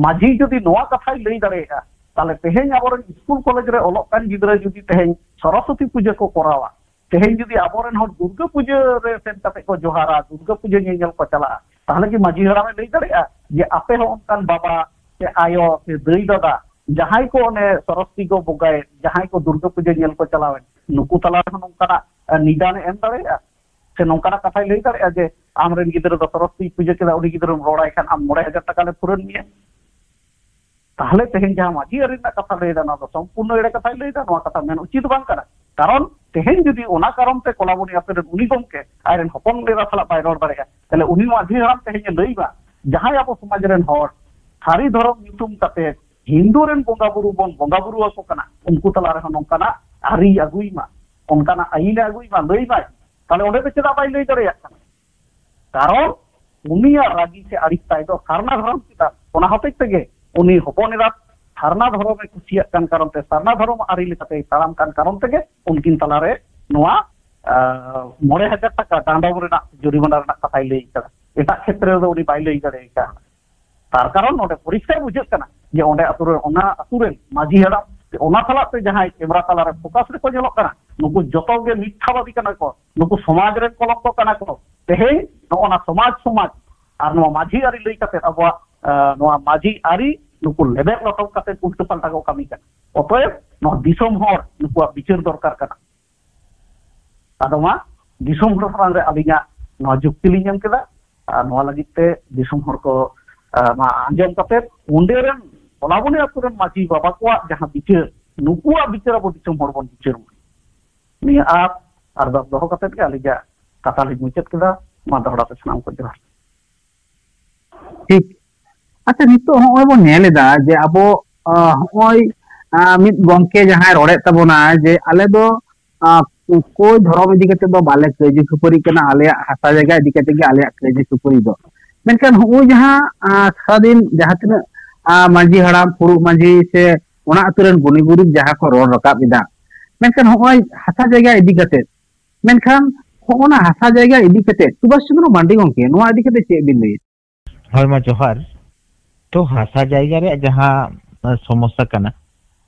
ᱢᱟᱹᱡᱷᱤ ᱡᱩᱫᱤ ᱱᱚᱣᱟ ᱠᱟᱛᱷᱟᱭ ᱞᱟᱹᱭ ᱫᱟᱲᱮᱭᱟᱜᱼᱟ, ᱛᱟᱦᱞᱮ ᱛᱮᱦᱮᱧ ᱟᱵᱚᱨᱮᱱ ᱥᱠᱩᱞ ᱠᱚᱞᱮᱡᱽ ᱨᱮ ᱚᱞᱚᱜ ᱠᱟᱱ ᱜᱤᱫᱽᱨᱟᱹ ᱡᱩᱫᱤ ᱛᱮᱦᱮᱧ ᱥᱚᱨᱚᱥᱚᱛᱤ ᱯᱩᱡᱟᱹ ᱠᱚ ᱠᱚᱨᱟᱣᱟ, ᱛᱮᱦᱮᱧ ᱡᱩᱫᱤ ᱟᱵᱚᱨᱮᱱ ᱦᱚᱲ ᱫᱩᱨᱜᱟᱹ ᱯᱩᱡᱟᱹ ᱨᱮ ᱥᱮᱱ ᱠᱟᱛᱮ ᱠᱚ ᱡᱚᱦᱟᱨᱟ, ᱫᱩᱨᱜᱟᱹ ᱯᱩᱡᱟᱹ ᱧᱮᱧᱮᱞ ᱠᱚ ᱪᱟᱞᱟᱜᱼᱟ, ᱛᱟᱦᱞᱮ ᱠᱤ ᱢᱟᱹᱡᱷᱤ ᱦᱟᱲᱟᱢᱮ ᱞᱟᱹᱭ ᱫᱟᱲᱮᱭᱟᱜᱼᱟ ᱡᱮ ᱟᱯᱮ ᱦᱚᱸ ᱚᱱᱠᱟᱱ ᱵᱟᱵᱟ ᱥᱮ ᱟᱭᱳ ᱥᱮ ᱫᱟᱹᱭ ᱫᱟᱫᱟ ᱡᱟᱦᱟᱸᱭ ᱠᱚ ᱚᱱᱮ ᱥᱚᱨᱚᱥᱚᱛᱤ ᱠᱚ ᱵᱚᱸᱜᱟᱭᱮᱫ, ᱡᱟᱦᱟᱸᱭ ᱠᱚ ᱫᱩᱨᱜᱟᱹ ᱯᱩᱡᱟᱹ ᱧᱮᱞ ᱠᱚ ᱪᱟᱞᱟᱣᱮᱫ, ᱱᱩᱠᱩ ᱛᱟᱞᱟ ᱨᱮᱦᱚᱸ ᱱᱚᱝᱠᱟᱱᱟᱜ ᱱᱤᱫᱟᱱᱮ ᱮᱢ ᱫᱟᱲᱮᱭᱟᱜᱼᱟ? ᱥᱮ ᱱᱚᱝᱠᱟᱱᱟᱜ ᱠᱟᱛᱷᱟᱭ ᱞᱟᱹᱭ ᱫᱟᱲᱮᱭᱟᱜᱼᱟ ᱡᱮ ᱟᱢᱨᱮᱱ ᱜᱤᱫᱽᱨᱟᱹ ᱫᱚ ᱥᱚᱨᱚᱥᱚᱛᱤ ᱯᱩᱡᱟᱹ ᱠᱮᱫᱟ, ᱩᱱᱤ ᱜᱤᱫᱽᱨᱟᱹᱢ ᱨᱚᱲᱟᱭ ᱠᱷᱟᱱ ᱟᱢ ᱢᱚᱬᱮ ᱦᱟᱡᱟᱨ ᱴᱟᱠᱟ ᱞᱮ ᱯᱩᱨᱟᱹᱱ ᱢᱮᱭᱟ? ᱛᱟᱦᱞᱮ ᱛᱮᱦᱮᱧ ᱡᱟᱦᱟᱸ ᱢᱟᱹᱡᱷᱤ ᱟᱹᱨᱤ ᱨᱮᱱᱟᱜ ᱠᱟᱛᱷᱟ ᱞᱟᱹᱭ ᱮᱫᱟ, ᱱᱚᱣᱟ ᱫᱚ ᱥᱚᱢᱯᱩᱨᱱᱚ ᱮᱲᱮ ᱠᱟᱛᱷᱟᱭ ᱞᱟᱹᱭ ᱮᱫᱟ, ᱱᱚᱣᱟ ᱠᱟᱛᱷᱟ ᱢᱮᱱ ᱩᱪᱤᱛ ᱵᱟᱝ ᱠᱟᱱᱟ᱾ ᱠᱟᱨᱚᱱ ᱛᱮᱦᱮᱧ ᱡᱩᱫᱤ ᱚᱱᱟ ᱠᱟᱨᱚᱱ ᱛᱮ ᱠᱚᱞᱟᱵᱚᱱᱤ ᱟᱯᱮ ᱨᱮᱱ ᱩᱱᱤ ᱜᱚᱢᱠᱮ ᱟᱡ ᱨᱮᱱ ᱦᱚᱯᱚᱱ ᱮᱨᱟ ᱥᱟᱞᱟᱜ ᱵᱟᱭ ᱨᱚᱲ ᱫᱟᱲᱮᱭᱟᱜᱼᱟ, ᱛᱟᱦᱞᱮ ᱩᱱᱤ ᱢᱟᱹᱡᱷᱤ ᱦᱟᱲᱟᱢ ᱛᱮᱦᱮᱧ ᱮ ᱞᱟᱹᱭ ᱢᱟ, ᱡᱟᱦᱟᱸᱭ ᱟᱵᱚ ᱥᱚᱢᱟᱡᱽ ᱨᱮᱱ ᱦᱚᱲ ᱥᱟᱹᱨᱤ ᱫᱷᱚᱨᱚᱢ ᱧᱩᱛᱩᱢ ᱠᱟᱛᱮ ᱦᱤᱱᱫᱩ ᱨᱮᱱ ᱵᱚᱸᱜᱟ ᱵᱩᱨᱩ ᱵᱚᱱ ᱵᱚᱸᱜᱟ ᱵᱩᱨᱩ ᱟᱠᱚ ᱠᱟᱱᱟ, ᱩᱱᱠᱩ ᱛᱟᱞᱟ ᱨᱮᱦᱚᱸ ᱱᱚᱝᱠᱟᱱᱟᱜ ᱟᱹᱨᱤ ᱟᱹᱜᱩᱭ ᱢᱟ, ᱚᱱᱠᱟᱱᱟᱜ ᱟᱹᱭᱤᱱ ᱮ ᱟᱹᱜᱩᱭ ᱢᱟ, ᱞᱟᱹᱭ ᱢᱟᱭ᱾ ᱛᱟᱦᱞᱮ ᱚᱸᱰᱮ ᱫᱚ ᱪᱮᱫᱟᱜ ᱵᱟᱭ ᱞᱟᱹᱭ ᱫᱟᱲᱮᱭᱟᱜ ᱠᱟᱱᱟ? ᱠᱟᱨᱚᱱ ᱩᱱᱤᱭᱟᱜ ᱨᱟᱹᱜᱤ ᱥᱮ ᱟᱹᱲᱤᱥ ᱛᱟᱭ ᱫᱚ ᱥᱟᱨᱱᱟ ᱫᱷᱚᱨᱚᱢ ᱪᱮᱛᱟᱱ᱾ ᱚᱱᱟ ᱦᱚᱛᱮᱡ ᱛᱮᱜᱮ ᱩᱱᱤ ᱦᱚᱯᱚᱱ ᱮᱨᱟ ᱥᱟᱨᱱᱟ ᱫᱷᱚᱨᱚᱢᱮ ᱠᱩᱥᱤᱭᱟᱜ ᱠᱟᱱ ᱠᱟᱨᱚᱱ ᱛᱮ, ᱥᱟᱨᱱᱟ ᱫᱷᱚᱨᱚᱢ ᱟᱹᱨᱤ ᱞᱮᱠᱟᱛᱮᱭ ᱛᱟᱲᱟᱢ ᱠᱟᱱ ᱠᱟᱨᱚᱱ ᱛᱮᱜᱮ ᱩᱱᱠᱤᱱ ᱛᱟᱞᱟᱨᱮ ᱱᱚᱣᱟ, ᱟᱸ, ᱢᱚᱬᱮ ᱦᱟᱡᱟᱨ ᱴᱟᱠᱟ ᱰᱟᱸᱰᱚᱢ ᱨᱮᱱᱟᱜ, ᱡᱩᱨᱤᱢᱟᱱᱟ ᱨᱮᱱᱟᱜ ᱠᱟᱛᱷᱟᱭ ᱞᱟᱹᱭ ᱠᱟᱫᱟ᱾ ᱮᱴᱟᱜ ᱠᱷᱮᱛᱨᱮ ᱨᱮᱫᱚ ᱩᱱᱤ ᱵᱟᱭ ᱞᱟᱹᱭ ᱫᱟᱲᱮ ᱠᱟᱣᱫᱟ᱾ ᱛᱟᱨ ᱠᱟᱨᱚᱱ ᱱᱚᱰᱮ ᱯᱚᱨᱤᱥᱠᱟᱨ ᱵᱩᱡᱷᱟᱹᱜ ᱠᱟᱱᱟ ᱡᱮ ᱚᱸᱰᱮ ᱟᱛᱳ ᱨᱮ, ᱚᱱᱟ ᱟᱛᱳ ᱨᱮᱱ ᱢᱟᱹᱡᱷᱤ ᱦᱟᱲᱟᱢ, ᱚᱱᱟ ᱥᱟᱞᱟᱜ ᱛᱮ ᱡᱟᱦᱟᱸᱭ ᱠᱮᱢᱨᱟ ᱛᱟᱞᱟᱨᱮ ᱯᱷᱳᱠᱟᱥ ᱨᱮᱠᱚ ᱧᱮᱞᱚᱜ ᱠᱟᱱᱟ, ᱱᱩᱠᱩ ᱡᱚᱛᱚ ᱜᱮ ᱢᱤᱛᱷᱟᱵᱟᱫᱤ ᱠᱟᱱᱟ ᱠᱚ, ᱱᱩᱠᱩ ᱥᱚᱢᱟᱡᱽ ᱨᱮᱱ ᱠᱚᱞᱚᱝᱠᱚ ᱠᱟᱱᱟ ᱠᱚ᱾ ᱛᱮᱦᱮᱧ ᱱᱚᱜᱼᱚ ᱱᱟ ᱥᱚᱢᱟᱡᱽ, ᱥᱚᱢᱟᱡᱽ ᱟᱨ ᱱᱚᱣᱟ ᱢᱟᱹᱡᱷᱤ ᱟᱹᱨᱤ ᱞᱟᱹᱭ ᱠᱟᱛᱮ ᱟᱵᱚᱣᱟᱜ, ᱟᱸ, ᱱᱚᱣᱟ ᱢᱟᱹᱡᱷᱤ ᱟᱹᱨᱤ ᱱᱩᱠᱩ ᱞᱮᱵᱮᱫ ᱞᱚᱴᱚᱢ ᱠᱟᱛᱮ ᱩᱞᱴᱟᱹ ᱯᱟᱞᱴᱟ ᱠᱚ ᱠᱟᱹᱢᱤ ᱠᱟᱱᱟ᱾ ᱚᱛᱚᱮᱵ ᱱᱚᱣᱟ ᱫᱤᱥᱚᱢ ᱦᱚᱲ ᱱᱩᱠᱩᱣᱟᱜ ᱵᱤᱪᱟᱹᱨ ᱫᱚᱨᱠᱟᱨ ᱠᱟᱱᱟ᱾ ᱟᱫᱚ ᱢᱟ ᱫᱤᱥᱚᱢ ᱦᱚᱲ ᱥᱟᱢᱟᱝ ᱨᱮ ᱟᱹᱞᱤᱧᱟᱜ ᱱᱚᱣᱟ ᱡᱩᱠᱛᱤ ᱞᱤᱧ ᱮᱢ ᱠᱮᱫᱟ᱾ ᱟᱨ ᱱᱚᱣᱟ ᱞᱟᱹᱜᱤᱫ ᱛᱮ ᱫᱤᱥᱚᱢ ᱦᱚᱲ ᱠᱚ, ᱟᱸ, ᱢᱟ ᱟᱸᱡᱚᱢ ᱠᱟᱛᱮ ᱚᱸᱰᱮ ᱨᱮᱱ ᱠᱚᱞᱟᱵᱚᱱᱤ ᱟᱹᱛᱩ ᱨᱮᱱ ᱢᱟᱹᱡᱷᱤ ᱵᱟᱵᱟ ᱠᱚᱣᱟᱜ ᱡᱟᱦᱟᱸ ᱵᱤᱪᱟᱹᱨ, ᱱᱩᱠᱩᱣᱟᱜ ᱵᱤᱪᱟᱹᱨ ᱟᱵᱚ ᱫᱤᱥᱚᱢ ᱦᱚᱲ ᱵᱚᱱ ᱵᱤᱪᱟᱹᱨ ᱢᱟ᱾ ᱱᱤᱭᱟᱹ ᱟᱨ ᱟᱨᱫᱟᱥ ᱫᱚᱦᱚ ᱠᱟᱛᱮᱫ ᱜᱮ ᱟᱹᱞᱤᱧᱟᱜ ᱠᱟᱛᱷᱟ ᱞᱤᱧ ᱢᱩᱪᱟᱹᱫ ᱠᱮᱫᱟ᱾ ᱢᱟ ᱫᱚᱦᱲᱟ ᱛᱮ ᱥᱟᱱᱟᱢ ᱠᱚ ᱡᱚᱦᱟᱨ᱾ ᱴᱷᱤᱠ᱾ ᱟᱪᱪᱷᱟ, ᱱᱤᱛᱚᱜ ᱦᱚᱸᱜᱼᱚᱭ ᱵᱚᱱ ᱧᱮᱞ ᱮᱫᱟ ᱡᱮ ᱟᱵᱚ, ᱟᱸ, ᱦᱚᱸᱜᱼᱚᱭ, ᱟᱸ, ᱢᱤᱫ ᱜᱚᱢᱠᱮ ᱡᱟᱦᱟᱸᱭ ᱨᱚᱲᱮᱫ ᱛᱟᱵᱚᱱᱟᱭ ᱡᱮ ᱟᱞᱮ ᱫᱚ, ᱟᱸ, ᱚᱠᱚᱭ ᱫᱷᱚᱨᱚᱢ ᱤᱫᱤ ᱠᱟᱛᱮ ᱫᱚ ᱵᱟᱞᱮ ᱠᱟᱹᱭᱡᱟᱹ ᱠᱷᱟᱹᱯᱟᱹᱨᱤ ᱠᱟᱱᱟ, ᱟᱞᱮᱭᱟᱜ ᱦᱟᱥᱟ ᱡᱟᱭᱜᱟ ᱤᱫᱤ ᱠᱟᱛᱮ ᱜᱮ ᱟᱞᱮᱭᱟᱜ ᱠᱟᱹᱭᱡᱟᱹ ᱠᱷᱟᱹᱯᱟᱹᱨᱤ ᱫᱚ᱾ ᱢᱮᱱᱠᱷᱟᱱ ᱦᱚᱸᱜᱼᱚᱭ ᱡᱟᱦᱟᱸ, ᱟᱸ, ᱥᱟᱨᱟᱫᱤᱱ ᱡᱟᱦᱟᱸ ᱛᱤᱱᱟᱹᱜ, ᱟᱸ, ᱢᱟᱹᱡᱷᱤ ᱦᱟᱲᱟᱢ, ᱯᱷᱩᱲᱩᱜ ᱢᱟᱹᱡᱷᱤ ᱥᱮ ᱚᱱᱟ ᱟᱹᱛᱩ ᱨᱮᱱ ᱜᱩᱱᱤ ᱜᱩᱨᱤᱵ ᱡᱟᱦᱟᱸ ᱠᱚ ᱨᱚᱲ ᱨᱟᱠᱟᱵ ᱮᱫᱟ, ᱢᱮᱱᱠᱷᱟᱱ ᱦᱚᱸᱜᱼᱚᱭ ᱦᱟᱥᱟ ᱡᱟᱭᱜᱟ ᱤᱫᱤ ᱠᱟᱛᱮ, ᱢᱮᱱᱠᱷᱟᱱ ᱦᱚᱸᱜᱼᱚ ᱱᱟ ᱦᱟᱥᱟ ᱡᱟᱭᱜᱟ ᱤᱫᱤ ᱠᱟᱛᱮ ᱥᱩᱵᱷᱟᱥ ᱪᱚᱸᱫᱽᱨᱚ ᱢᱟᱱᱰᱤ ᱜᱚᱢᱠᱮ ᱱᱚᱣᱟ ᱤᱫᱤ ᱠᱟᱛᱮ ᱪᱮᱫ ᱵᱤᱱ ᱞᱟᱹᱭᱟ? ᱦᱳᱭ, ᱢᱟ ᱡᱚᱦᱟᱨ᱾ ᱛᱚ, ᱦᱟᱥᱟ ᱡᱟᱭᱜᱟ ᱨᱮᱭᱟᱜ ᱡᱟᱦᱟᱸ, ᱟᱸ, ᱥᱚᱢᱚᱥᱥᱟ ᱠᱟᱱᱟ,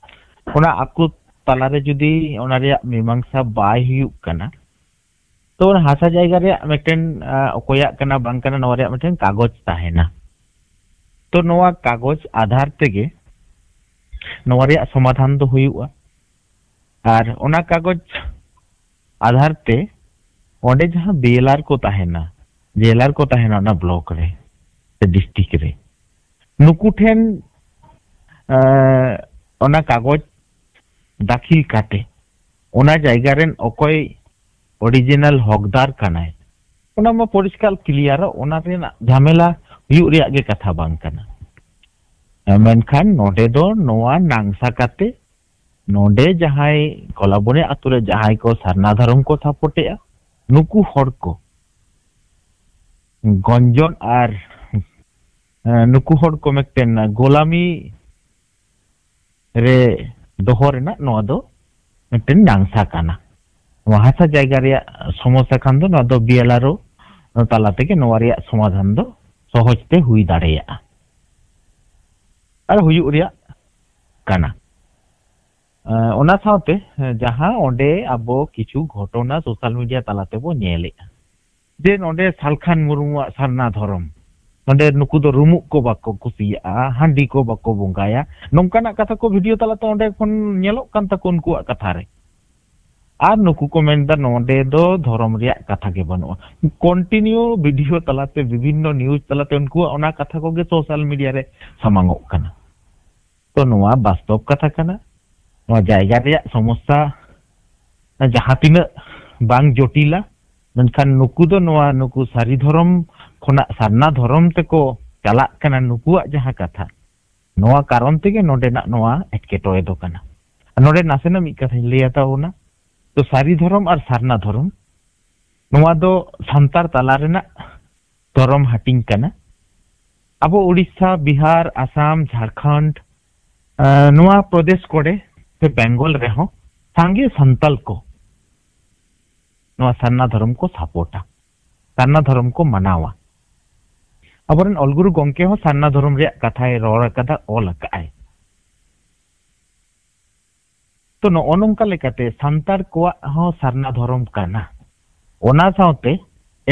ᱚᱱᱟ ᱟᱠᱚ ᱛᱟᱞᱟᱨᱮ ᱡᱩᱫᱤ ᱚᱱᱟ ᱨᱮᱭᱟᱜ ᱢᱤᱢᱟᱝᱥᱟ ᱵᱟᱭ ᱦᱩᱭᱩᱜ ᱠᱟᱱᱟ, ᱛᱚ, ᱚᱱᱟ ᱦᱟᱥᱟ ᱡᱟᱭᱜᱟ ᱨᱮᱭᱟᱜ ᱢᱤᱫᱴᱮᱱ, ᱟᱸ, ᱚᱠᱚᱭᱟᱜ ᱠᱟᱱᱟ ᱵᱟᱝ ᱠᱟᱱᱟ, ᱱᱚᱣᱟ ᱨᱮᱭᱟᱜ ᱢᱤᱫᱴᱮᱱ ᱠᱟᱜᱚᱡᱽ ᱛᱟᱦᱮᱱᱟ᱾ ᱛᱚ, ᱱᱚᱣᱟ ᱠᱟᱜᱚᱡᱽ ᱟᱫᱷᱟᱨ ᱛᱮᱜᱮ ᱱᱚᱣᱟ ᱨᱮᱭᱟᱜ ᱥᱚᱢᱟᱫᱷᱟᱱ ᱫᱚ ᱦᱩᱭᱩᱜᱼᱟ᱾ ᱟᱨ ᱚᱱᱟ ᱠᱟᱜᱚᱡᱽ ᱟᱫᱷᱟᱨ ᱛᱮ ᱚᱸᱰᱮ ᱡᱟᱦᱟᱸ ᱵᱤ ᱮᱞ ᱟᱨ ᱠᱚ ᱛᱟᱦᱮᱱᱟ, ᱡᱮᱞᱟᱨ ᱠᱚ ᱛᱟᱦᱮᱱᱟ ᱚᱱᱟ ᱵᱞᱚᱠ ᱨᱮ ᱥᱮ ᱰᱤᱥᱴᱤᱠ ᱨᱮ, ᱱᱩᱠᱩ ᱴᱷᱮᱱ, ᱮᱸ, ᱚᱱᱟ ᱠᱟᱜᱚᱡᱽ ᱫᱟᱹᱠᱷᱤᱞ ᱠᱟᱛᱮ ᱚᱱᱟ ᱡᱟᱭᱜᱟ ᱨᱮᱱ ᱚᱠᱚᱭ ᱚᱨᱤᱡᱤᱱᱟᱞ ᱦᱚᱠᱫᱟᱨ ᱠᱟᱱᱟᱭ, ᱚᱱᱟ ᱢᱟ ᱯᱚᱨᱤᱥᱠᱟᱨ ᱠᱞᱤᱭᱟᱨᱚᱜ, ᱚᱱᱟ ᱨᱮᱱᱟᱜ ᱡᱷᱟᱢᱮᱞᱟ ᱦᱩᱭᱩᱜ ᱨᱮᱭᱟᱜ ᱜᱮ ᱠᱟᱛᱷᱟ ᱵᱟᱝ ᱠᱟᱱᱟ᱾ ᱢᱮᱱᱠᱷᱟᱱ ᱱᱚᱰᱮ ᱫᱚ ᱱᱚᱣᱟ ᱱᱟᱝᱥᱟ ᱠᱟᱛᱮ ᱱᱚᱰᱮ ᱡᱟᱦᱟᱸᱭ ᱠᱚᱞᱟᱵᱚᱱᱤ ᱟᱛᱳ ᱨᱮ ᱡᱟᱦᱟᱸᱭ ᱠᱚ ᱥᱟᱨᱱᱟ ᱫᱷᱚᱨᱚᱢ ᱠᱚ ᱥᱟᱯᱳᱨᱴᱮᱜᱼᱟ, ᱱᱩᱠᱩ ᱦᱚᱲ ᱠᱚ ᱜᱚᱧᱡᱚᱱ ᱟᱨ, ᱮᱸ, ᱱᱩᱠᱩ ᱦᱚᱲ ᱠᱚ ᱢᱤᱫᱴᱮᱱ ᱜᱳᱞᱟᱢᱤ ᱨᱮ ᱫᱚᱦᱚ ᱨᱮᱱᱟᱜ ᱱᱚᱣᱟ ᱫᱚ ᱢᱤᱫᱴᱮᱱ ᱱᱟᱝᱥᱟ ᱠᱟᱱᱟ᱾ ᱱᱚᱣᱟ ᱦᱟᱥᱟ ᱡᱟᱭᱜᱟ ᱨᱮᱭᱟᱜ ᱥᱚᱢᱚᱥᱥᱟ ᱠᱷᱟᱱ ᱫᱚ ᱱᱚᱣᱟ ᱫᱚ ᱵᱤ ᱮᱞ ᱟᱨ ᱳ ᱛᱟᱞᱟ ᱛᱮᱜᱮ ᱱᱚᱣᱟ ᱨᱮᱭᱟᱜ ᱥᱚᱢᱟᱫᱷᱟᱱ ᱫᱚ ᱥᱚᱦᱚᱡ ᱛᱮ ᱦᱩᱭ ᱫᱟᱲᱮᱭᱟᱜᱼᱟ ᱟᱨ ᱦᱩᱭᱩᱜ ᱨᱮᱭᱟᱜ ᱠᱟᱱᱟ᱾ ᱮᱸ, ᱚᱱᱟ ᱥᱟᱶᱛᱮ, ᱮᱸ, ᱡᱟᱦᱟᱸ ᱚᱸᱰᱮ ᱟᱵᱚ ᱠᱤᱪᱷᱩ ᱜᱷᱚᱴᱚᱱᱟ ᱥᱳᱥᱟᱞ ᱢᱤᱰᱤᱭᱟ ᱛᱟᱞᱟ ᱛᱮᱵᱚ ᱧᱮᱞᱮᱜᱼᱟ, ᱡᱮ ᱱᱚᱸᱰᱮ ᱥᱟᱞᱠᱷᱟᱱ ᱢᱩᱨᱢᱩᱣᱟᱜ ᱥᱟᱨᱱᱟ ᱫᱷᱚᱨᱚᱢ, ᱱᱚᱸᱰᱮ ᱱᱩᱠᱩ ᱫᱚ ᱨᱩᱢᱩᱜ ᱠᱚ ᱵᱟᱠᱚ ᱠᱩᱥᱤᱭᱟᱜᱼᱟ, ᱦᱟᱺᱰᱤ ᱠᱚ ᱵᱟᱠᱚ ᱵᱚᱸᱜᱟᱭᱟ, ᱱᱚᱝᱠᱟᱱᱟᱜ ᱠᱟᱛᱷᱟ ᱠᱚ ᱵᱷᱤᱰᱤᱭᱳ ᱛᱟᱞᱟᱛᱮ ᱚᱸᱰᱮ ᱠᱷᱚᱱ ᱧᱮᱞᱚᱜ ᱠᱟᱱ ᱛᱟᱠᱚ ᱩᱱᱠᱩᱣᱟᱜ ᱠᱟᱛᱷᱟ ᱨᱮ᱾ ᱟᱨ ᱱᱩᱠᱩ ᱠᱚ ᱢᱮᱱᱫᱟ ᱱᱚᱸᱰᱮ ᱫᱚ ᱫᱷᱚᱨᱚᱢ ᱨᱮᱭᱟᱜ ᱠᱟᱛᱷᱟ ᱜᱮ ᱵᱟᱹᱱᱩᱜᱼᱟ᱾ ᱠᱚᱱᱴᱤᱱᱤᱭᱩ ᱵᱷᱤᱰᱤᱭᱳ ᱛᱟᱞᱟᱛᱮ, ᱵᱤᱵᱷᱤᱱᱱᱚ ᱱᱤᱭᱩᱡᱽ ᱛᱟᱞᱟᱛᱮ ᱩᱱᱠᱩᱣᱟᱜ ᱚᱱᱟ ᱠᱟᱛᱷᱟ ᱠᱚᱜᱮ ᱥᱳᱥᱟᱞ ᱢᱤᱰᱤᱭᱟ ᱨᱮ ᱥᱟᱢᱟᱝᱚᱜ ᱠᱟᱱᱟ᱾ ᱛᱚ ᱱᱚᱣᱟ ᱵᱟᱥᱛᱚᱵ ᱠᱟᱛᱷᱟ ᱠᱟᱱᱟ᱾ ᱱᱚᱣᱟ ᱡᱟᱭᱜᱟ ᱨᱮᱭᱟᱜ ᱥᱚᱢᱚᱥᱥᱟ ᱡᱟᱦᱟᱸ ᱛᱤᱱᱟᱹᱜ ᱵᱟᱝ ᱡᱚᱴᱤᱞᱟ, ᱢᱮᱱᱠᱷᱟᱱ ᱱᱩᱠᱩ ᱫᱚ ᱱᱚᱣᱟ, ᱱᱩᱠᱩ ᱥᱟᱹᱨᱤ ᱫᱷᱚᱨᱚᱢ ᱠᱷᱚᱱᱟᱜ ᱥᱟᱨᱱᱟ ᱫᱷᱚᱨᱚᱢ ᱛᱮᱠᱚ ᱪᱟᱞᱟᱜ ᱠᱟᱱᱟ, ᱱᱩᱠᱩᱣᱟᱜ ᱡᱟᱦᱟᱸ ᱠᱟᱛᱷᱟ, ᱱᱚᱣᱟ ᱠᱟᱨᱚᱱ ᱛᱮᱜᱮ ᱱᱚᱰᱮᱱᱟᱜ ᱱᱚᱣᱟ ᱮᱴᱠᱮᱴᱚᱬᱮ ᱫᱚ ᱠᱟᱱᱟ᱾ ᱱᱚᱰᱮ ᱱᱟᱥᱮᱱᱟᱜ ᱢᱤᱫ ᱠᱟᱛᱷᱟᱧ ᱞᱟᱹᱭᱟ ᱛᱟᱵᱚᱱᱟ᱾ ᱛᱚ ᱥᱟᱹᱨᱤ ᱫᱷᱚᱨᱚᱢ ᱟᱨ ᱥᱟᱨᱱᱟ ᱫᱷᱚᱨᱚᱢ, ᱱᱚᱣᱟ ᱫᱚ ᱥᱟᱱᱛᱟᱲ ᱛᱟᱞᱟ ᱨᱮᱱᱟᱜ ᱫᱷᱚᱨᱚᱢ ᱦᱟᱹᱴᱤᱧ ᱠᱟᱱᱟ᱾ ᱟᱵᱚ ᱩᱲᱤᱥᱥᱟ, ᱵᱤᱦᱟᱨ, ᱟᱥᱟᱢ, ᱡᱷᱟᱲᱠᱷᱚᱸᱰ, ᱟᱸ, ᱱᱚᱣᱟ ᱯᱨᱚᱫᱮᱥ ᱠᱚᱨᱮ ᱥᱮ ᱵᱮᱝᱜᱚᱞ ᱨᱮᱦᱚᱸ ᱥᱟᱸᱜᱮ ᱥᱟᱱᱛᱟᱞ ᱠᱚ ᱱᱚᱣᱟ ᱥᱟᱨᱱᱟ ᱫᱷᱚᱨᱚᱢ ᱠᱚ ᱥᱟᱯᱳᱨᱴᱟ, ᱥᱟᱨᱱᱟ ᱫᱷᱚᱨᱚᱢ ᱠᱚ ᱢᱟᱱᱟᱣᱟ᱾ ᱟᱵᱚᱨᱮᱱ ᱚᱞ ᱜᱩᱨᱩ ᱜᱚᱢᱠᱮ ᱦᱚᱸ ᱥᱟᱨᱱᱟ ᱫᱷᱚᱨᱚᱢ ᱨᱮᱭᱟᱜ ᱠᱟᱛᱷᱟᱭ ᱨᱚᱲ ᱟᱠᱟᱫᱟ, ᱚᱞ ᱟᱠᱟᱫᱼᱟᱭ᱾ ᱛᱚ ᱱᱚᱜᱼᱚ ᱱᱚᱝᱠᱟ ᱞᱮᱠᱟᱛᱮ ᱥᱟᱱᱛᱟᱲ ᱠᱚᱣᱟᱜ ᱦᱚᱸ ᱥᱟᱨᱱᱟ ᱫᱷᱚᱨᱚᱢ ᱠᱟᱱᱟ᱾ ᱚᱱᱟ ᱥᱟᱶᱛᱮ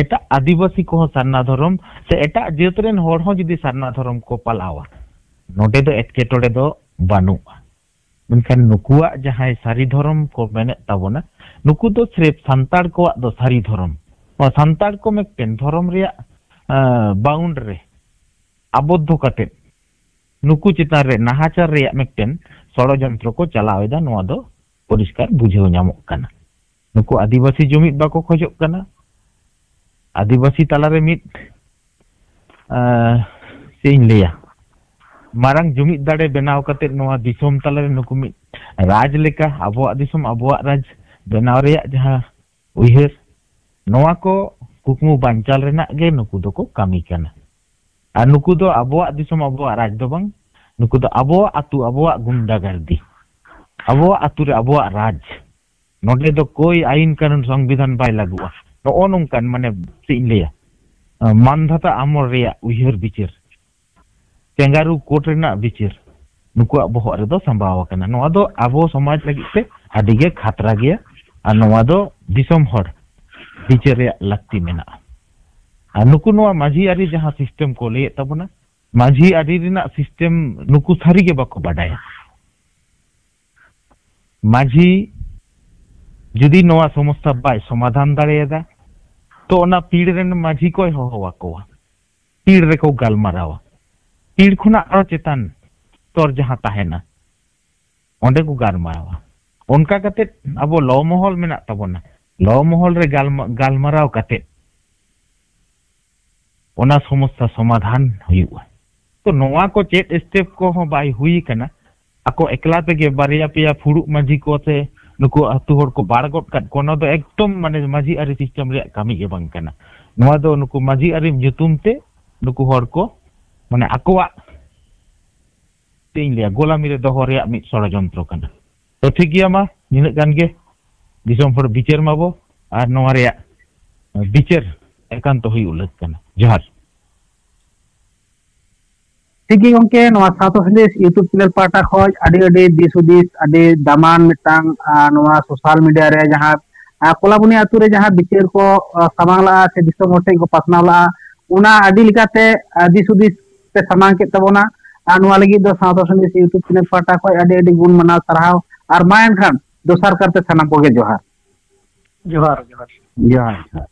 ᱮᱴᱟᱜ ᱟᱹᱫᱤᱵᱟᱹᱥᱤ ᱠᱚᱦᱚᱸ ᱥᱟᱨᱱᱟ ᱫᱷᱚᱨᱚᱢ ᱥᱮ ᱮᱴᱟᱜ ᱡᱟᱹᱛ ᱨᱮᱱ ᱦᱚᱲ ᱦᱚᱸ ᱡᱩᱫᱤ ᱥᱟᱨᱱᱟ ᱫᱷᱚᱨᱚᱢ ᱠᱚ ᱯᱟᱞᱟᱣᱟ, ᱱᱚᱰᱮ ᱫᱚ ᱮᱴᱠᱮᱴᱚᱬᱮ ᱫᱚ ᱵᱟᱹᱱᱩᱜᱼᱟ᱾ ᱢᱮᱱᱠᱷᱟᱱ ᱱᱩᱠᱩᱣᱟᱜ ᱡᱟᱦᱟᱸᱭ ᱥᱟᱹᱨᱤ ᱫᱷᱚᱨᱚᱢ ᱠᱚ ᱢᱮᱱᱮᱫ ᱛᱟᱵᱚᱱᱟ, ᱱᱩᱠᱩ ᱫᱚ ᱥᱨᱮᱯ ᱥᱟᱱᱛᱟᱲ ᱠᱚᱣᱟᱜ ᱫᱚ ᱥᱟᱹᱨᱤ ᱫᱷᱚᱨᱚᱢ, ᱱᱚᱣᱟ ᱥᱟᱱᱛᱟᱲ ᱠᱚ ᱢᱤᱫᱴᱮᱱ ᱫᱷᱚᱨᱚᱢ ᱨᱮᱭᱟᱜ, ᱟᱸ, ᱵᱟᱣᱩᱱᱰ ᱨᱮ ᱟᱵᱚᱫᱽᱫᱷᱚ ᱠᱟᱛᱮ ᱱᱩᱠᱩ ᱪᱮᱛᱟᱱ ᱨᱮ ᱱᱟᱦᱟᱪᱟᱨ ᱨᱮᱭᱟᱜ ᱢᱤᱫᱴᱮᱱ ᱥᱚᱲᱚᱡᱚᱱᱛᱨᱚ ᱠᱚ ᱪᱟᱞᱟᱣ ᱮᱫᱟ, ᱱᱚᱣᱟ ᱫᱚ ᱯᱚᱨᱤᱥᱠᱟᱨ ᱵᱩᱡᱷᱟᱹᱣ ᱧᱟᱢᱚᱜ ᱠᱟᱱᱟ᱾ ᱱᱩᱠᱩ ᱟᱹᱫᱤᱵᱟᱹᱥᱤ ᱡᱩᱢᱤᱫ ᱵᱟᱠᱚ ᱠᱷᱚᱡᱚᱜ ᱠᱟᱱᱟ᱾ ᱟᱹᱫᱤᱵᱟᱹᱥᱤ ᱛᱟᱞᱟᱨᱮ ᱢᱤᱫ, ᱟᱸ, ᱪᱮᱫ ᱤᱧ ᱞᱟᱹᱭᱟ, ᱢᱟᱨᱟᱝ ᱡᱩᱢᱤᱫ ᱫᱟᱲᱮ ᱵᱮᱱᱟᱣ ᱠᱟᱛᱮ ᱱᱚᱣᱟ ᱫᱤᱥᱚᱢ ᱛᱟᱞᱟᱨᱮ ᱱᱩᱠᱩ ᱢᱤᱫ ᱨᱟᱡᱽ ᱞᱮᱠᱟ ᱟᱵᱚᱣᱟᱜ ᱫᱤᱥᱚᱢ, ᱟᱵᱚᱣᱟᱜ ᱨᱟᱡᱽ ᱵᱮᱱᱟᱣ ᱨᱮᱭᱟᱜ ᱡᱟᱦᱟᱸ ᱩᱭᱦᱟᱹᱨ, ᱱᱚᱣᱟ ᱠᱚ ᱠᱩᱠᱢᱩ ᱵᱟᱧᱪᱟᱣ ᱨᱮᱱᱟᱜ ᱜᱮ ᱱᱩᱠᱩ ᱫᱚᱠᱚ ᱠᱟᱹᱢᱤ ᱠᱟᱱᱟ᱾ ᱟᱨ ᱱᱩᱠᱩ ᱫᱚ ᱟᱵᱚᱣᱟᱜ ᱫᱤᱥᱚᱢ, ᱟᱵᱚᱣᱟᱜ ᱨᱟᱡᱽ ᱫᱚ ᱵᱟᱝ, ᱱᱩᱠᱩ ᱫᱚ ᱟᱵᱚᱣᱟᱜ ᱟᱹᱛᱩ, ᱟᱵᱚᱣᱟᱜ ᱜᱩᱱᱰᱟᱜᱟᱨᱫᱤ, ᱟᱵᱚᱣᱟᱜ ᱟᱹᱛᱩ ᱨᱮ ᱟᱵᱚᱣᱟᱜ ᱨᱟᱡᱽ᱾ ᱱᱚᱰᱮ ᱫᱚ ᱠᱳᱭ ᱟᱭᱤᱱ ᱠᱟᱹᱱᱩᱱ ᱥᱚᱝᱵᱤᱫᱷᱟᱱ ᱵᱟᱭ ᱞᱟᱹᱜᱩᱜᱼᱟ᱾ ᱱᱚᱜᱼᱚ ᱱᱚᱝᱠᱟᱱ, ᱢᱟᱱᱮ, ᱪᱮᱫ ᱤᱧ ᱞᱟᱹᱭᱟ, ᱢᱟᱱᱫᱷᱟᱛᱟ ᱟᱢᱚᱞ ᱨᱮᱭᱟᱜ ᱩᱭᱦᱟᱹᱨ ᱵᱤᱪᱟᱹᱨ, ᱠᱮᱝᱜᱟᱨᱩ ᱠᱳᱨᱴ ᱨᱮᱱᱟᱜ ᱵᱤᱪᱟᱹᱨ ᱱᱩᱠᱩᱣᱟᱜ ᱵᱚᱦᱚᱜ ᱨᱮᱫᱚ ᱥᱟᱢᱵᱟᱣ ᱟᱠᱟᱱᱟ᱾ ᱱᱚᱣᱟ ᱫᱚ ᱟᱵᱚ ᱥᱚᱢᱟᱡᱽ ᱞᱟᱹᱜᱤᱫ ᱛᱮ ᱟᱹᱰᱤ ᱜᱮ ᱠᱷᱟᱛᱨᱟ ᱜᱮᱭᱟ, ᱟᱨ ᱱᱚᱣᱟ ᱫᱚ ᱫᱤᱥᱚᱢ ᱦᱚᱲ ᱵᱤᱪᱟᱹᱨ ᱨᱮᱭᱟᱜ ᱞᱟᱹᱠᱛᱤ ᱢᱮᱱᱟᱜᱼᱟ᱾ ᱟᱨ ᱱᱩᱠᱩ ᱱᱚᱣᱟ ᱢᱟᱹᱡᱷᱤ ᱟᱹᱨᱤ ᱡᱟᱦᱟᱸ ᱥᱤᱥᱴᱮᱢ ᱠᱚ ᱞᱟᱹᱭᱮᱫ ᱛᱟᱵᱚᱱᱟ, ᱢᱟᱹᱡᱷᱤ ᱟᱹᱨᱤ ᱨᱮᱱᱟᱜ ᱥᱤᱥᱴᱮᱢ ᱱᱩᱠᱩ ᱥᱟᱹᱨᱤ ᱜᱮ ᱵᱟᱠᱚ ᱵᱟᱰᱟᱭᱟ᱾ ᱢᱟᱹᱡᱷᱤ ᱡᱩᱫᱤ ᱱᱚᱣᱟ ᱥᱚᱢᱚᱥᱥᱟ ᱵᱟᱭ ᱥᱚᱢᱟᱫᱷᱟᱱ ᱫᱟᱲᱮᱭᱟᱫᱟ, ᱛᱚ ᱚᱱᱟ ᱯᱤᱲ ᱨᱮᱱ ᱢᱟᱹᱡᱷᱤ ᱠᱚᱭ ᱦᱚᱦᱚ ᱟᱠᱚᱣᱟ, ᱯᱤᱲ ᱨᱮᱠᱚ ᱜᱟᱞᱢᱟᱨᱟᱣᱟ, ᱯᱤᱲ ᱠᱷᱚᱱᱟᱜ ᱟᱨᱚ ᱪᱮᱛᱟᱱ᱾ ᱛᱚ ᱛᱚᱨ ᱡᱟᱦᱟᱸ ᱛᱟᱦᱮᱱᱟ, ᱚᱸᱰᱮ ᱠᱚ ᱜᱟᱞᱢᱟᱨᱟᱣᱟ᱾ ᱚᱱᱠᱟ ᱠᱟᱛᱮ ᱟᱵᱚ ᱞᱚ ᱢᱚᱦᱚᱞ ᱢᱮᱱᱟᱜ ᱛᱟᱵᱚᱱᱟ, ᱞᱚ ᱢᱚᱦᱚᱞ ᱨᱮ ᱜᱟᱞᱢᱟ-, ᱜᱟᱞᱢᱟᱨᱟᱣ ᱠᱟᱛᱮ ᱚᱱᱟ ᱥᱚᱢᱚᱥᱥᱟ ᱥᱚᱢᱟᱫᱷᱟᱱ ᱦᱩᱭᱩᱜᱼᱟ᱾ ᱛᱚ ᱱᱚᱣᱟ ᱠᱚ ᱪᱮᱫ ᱥᱴᱮᱯ ᱠᱚᱦᱚᱸ ᱵᱟᱭ ᱦᱩᱭ ᱠᱟᱱᱟ᱾ ᱟᱠᱚ ᱮᱠᱞᱟ ᱛᱮᱜᱮ ᱵᱟᱨᱭᱟ ᱯᱮᱭᱟ ᱯᱷᱩᱲᱩᱜ ᱢᱟᱹᱡᱷᱤ ᱠᱚ ᱥᱮ ᱱᱩᱠᱩ ᱟᱹᱛᱩ ᱦᱚᱲ ᱠᱚ ᱵᱟᱲ ᱜᱚᱫ ᱠᱟᱫ ᱠᱚᱣᱟ, ᱱᱚᱣᱟ ᱫᱚ ᱮᱠᱫᱚᱢ ᱢᱟᱱᱮ ᱢᱟᱹᱡᱷᱤ ᱟᱹᱨᱤ ᱥᱤᱥᱴᱮᱢ ᱨᱮᱭᱟᱜ ᱠᱟᱹᱢᱤ ᱜᱮ ᱵᱟᱝ ᱠᱟᱱᱟ᱾ ᱱᱚᱣᱟ ᱫᱚ ᱱᱩᱠᱩ ᱢᱟᱹᱡᱷᱤ ᱟᱹᱨᱤ ᱧᱩᱛᱩᱢ ᱛᱮ ᱱᱩᱠᱩ ᱦᱚᱲ ᱠᱚ ᱢᱟᱱᱮ ᱟᱠᱚᱣᱟᱜ, ᱪᱮᱫ ᱤᱧ ᱞᱟᱹᱭᱟ, ᱜᱳᱞᱟᱢᱤ ᱨᱮ ᱫᱚᱦᱚ ᱨᱮᱭᱟᱜ ᱢᱤᱫ ᱥᱚᱲᱚᱡᱚᱱᱛᱨᱚ ᱠᱟᱱᱟ᱾ ᱛᱚ ᱴᱷᱤᱠ ᱜᱮᱭᱟ, ᱢᱟ ᱱᱤᱱᱟᱹᱜ ᱜᱟᱱ ᱜᱮ᱾ ᱫᱤᱥᱚᱢ ᱦᱚᱲ ᱵᱤᱪᱟᱹᱨ ᱢᱟᱵᱚ, ᱟᱨ ᱱᱚᱣᱟ ᱨᱮᱭᱟᱜ ᱵᱤᱪᱟᱹᱨ ᱮᱠᱟᱱᱛᱚ ᱦᱩᱭᱩᱜ ᱞᱟᱹᱠ ᱠᱟᱱᱟ᱾ ᱡᱚᱦᱟᱨ᱾ ᱴᱷᱤᱠ ᱜᱮ ᱜᱚᱝᱠᱮ, ᱱᱚᱣᱟ ᱥᱟᱶᱛᱟ ᱥᱟᱸᱫᱮᱥ YouTube ᱪᱮᱱᱮᱞ ᱯᱟᱦᱴᱟ ᱠᱷᱚᱱ ᱟᱹᱰᱤ ᱟᱹᱰᱤ ᱫᱤᱥ ᱦᱩᱫᱤᱥ, ᱟᱹᱰᱤ ᱫᱟᱢᱟᱱ ᱢᱤᱫᱴᱟᱝ, ᱟᱨ ᱱᱚᱣᱟ ᱥᱳᱥᱟᱞ ᱢᱤᱰᱤᱭᱟ ᱨᱮ ᱡᱟᱦᱟᱸ, ᱟᱨ, ᱠᱚᱞᱟᱵᱩᱱᱤ ᱟᱹᱛᱩ ᱨᱮ ᱡᱟᱦᱟᱸ ᱵᱤᱪᱟᱹᱨ ᱠᱚ, ᱟᱨ, ᱥᱟᱢᱟᱝ ᱞᱟᱜᱼᱟ ᱥᱮ ᱫᱤᱥᱚᱢ ᱦᱚᱲ ᱴᱷᱮᱱ ᱠᱚ ᱯᱟᱥᱱᱟᱣ ᱞᱟᱜᱼᱟ, ᱚᱱᱟ ᱟᱹᱰᱤ ᱞᱮᱠᱟᱛᱮ, ᱟᱨ, ᱫᱤᱥ ᱦᱩᱫᱤᱥ ᱯᱮ ᱥᱟᱢᱟᱝ ᱠᱮᱫ ᱛᱟᱵᱚᱱᱟ᱾ ᱟᱨ ᱱᱚᱣᱟ ᱞᱟᱹᱜᱤᱫ ᱫᱚ ᱥᱟᱶᱛᱟ ᱥᱟᱸᱫᱮᱥ YouTube ᱪᱮᱱᱮᱞ ᱯᱟᱦᱴᱟ ᱠᱷᱚᱱ ᱟᱹᱰᱤ ᱟᱹᱰᱤ ᱜᱩᱱ ᱢᱟᱱᱟᱣ ᱥᱟᱨᱦᱟᱣ᱾ ᱟᱨ ᱢᱟ ᱮᱱᱠᱷᱟᱱ ᱫᱚᱥᱟᱨ ᱠᱟᱨᱛᱮ ᱥᱟᱱᱟᱢ ᱠᱚᱜᱮ ᱡᱚᱦᱟᱨ᱾ ᱡᱚᱦᱟᱨ, ᱡᱚᱦᱟᱨ᱾ ᱡᱚᱦᱟᱨ, ᱡᱚᱦᱟᱨ᱾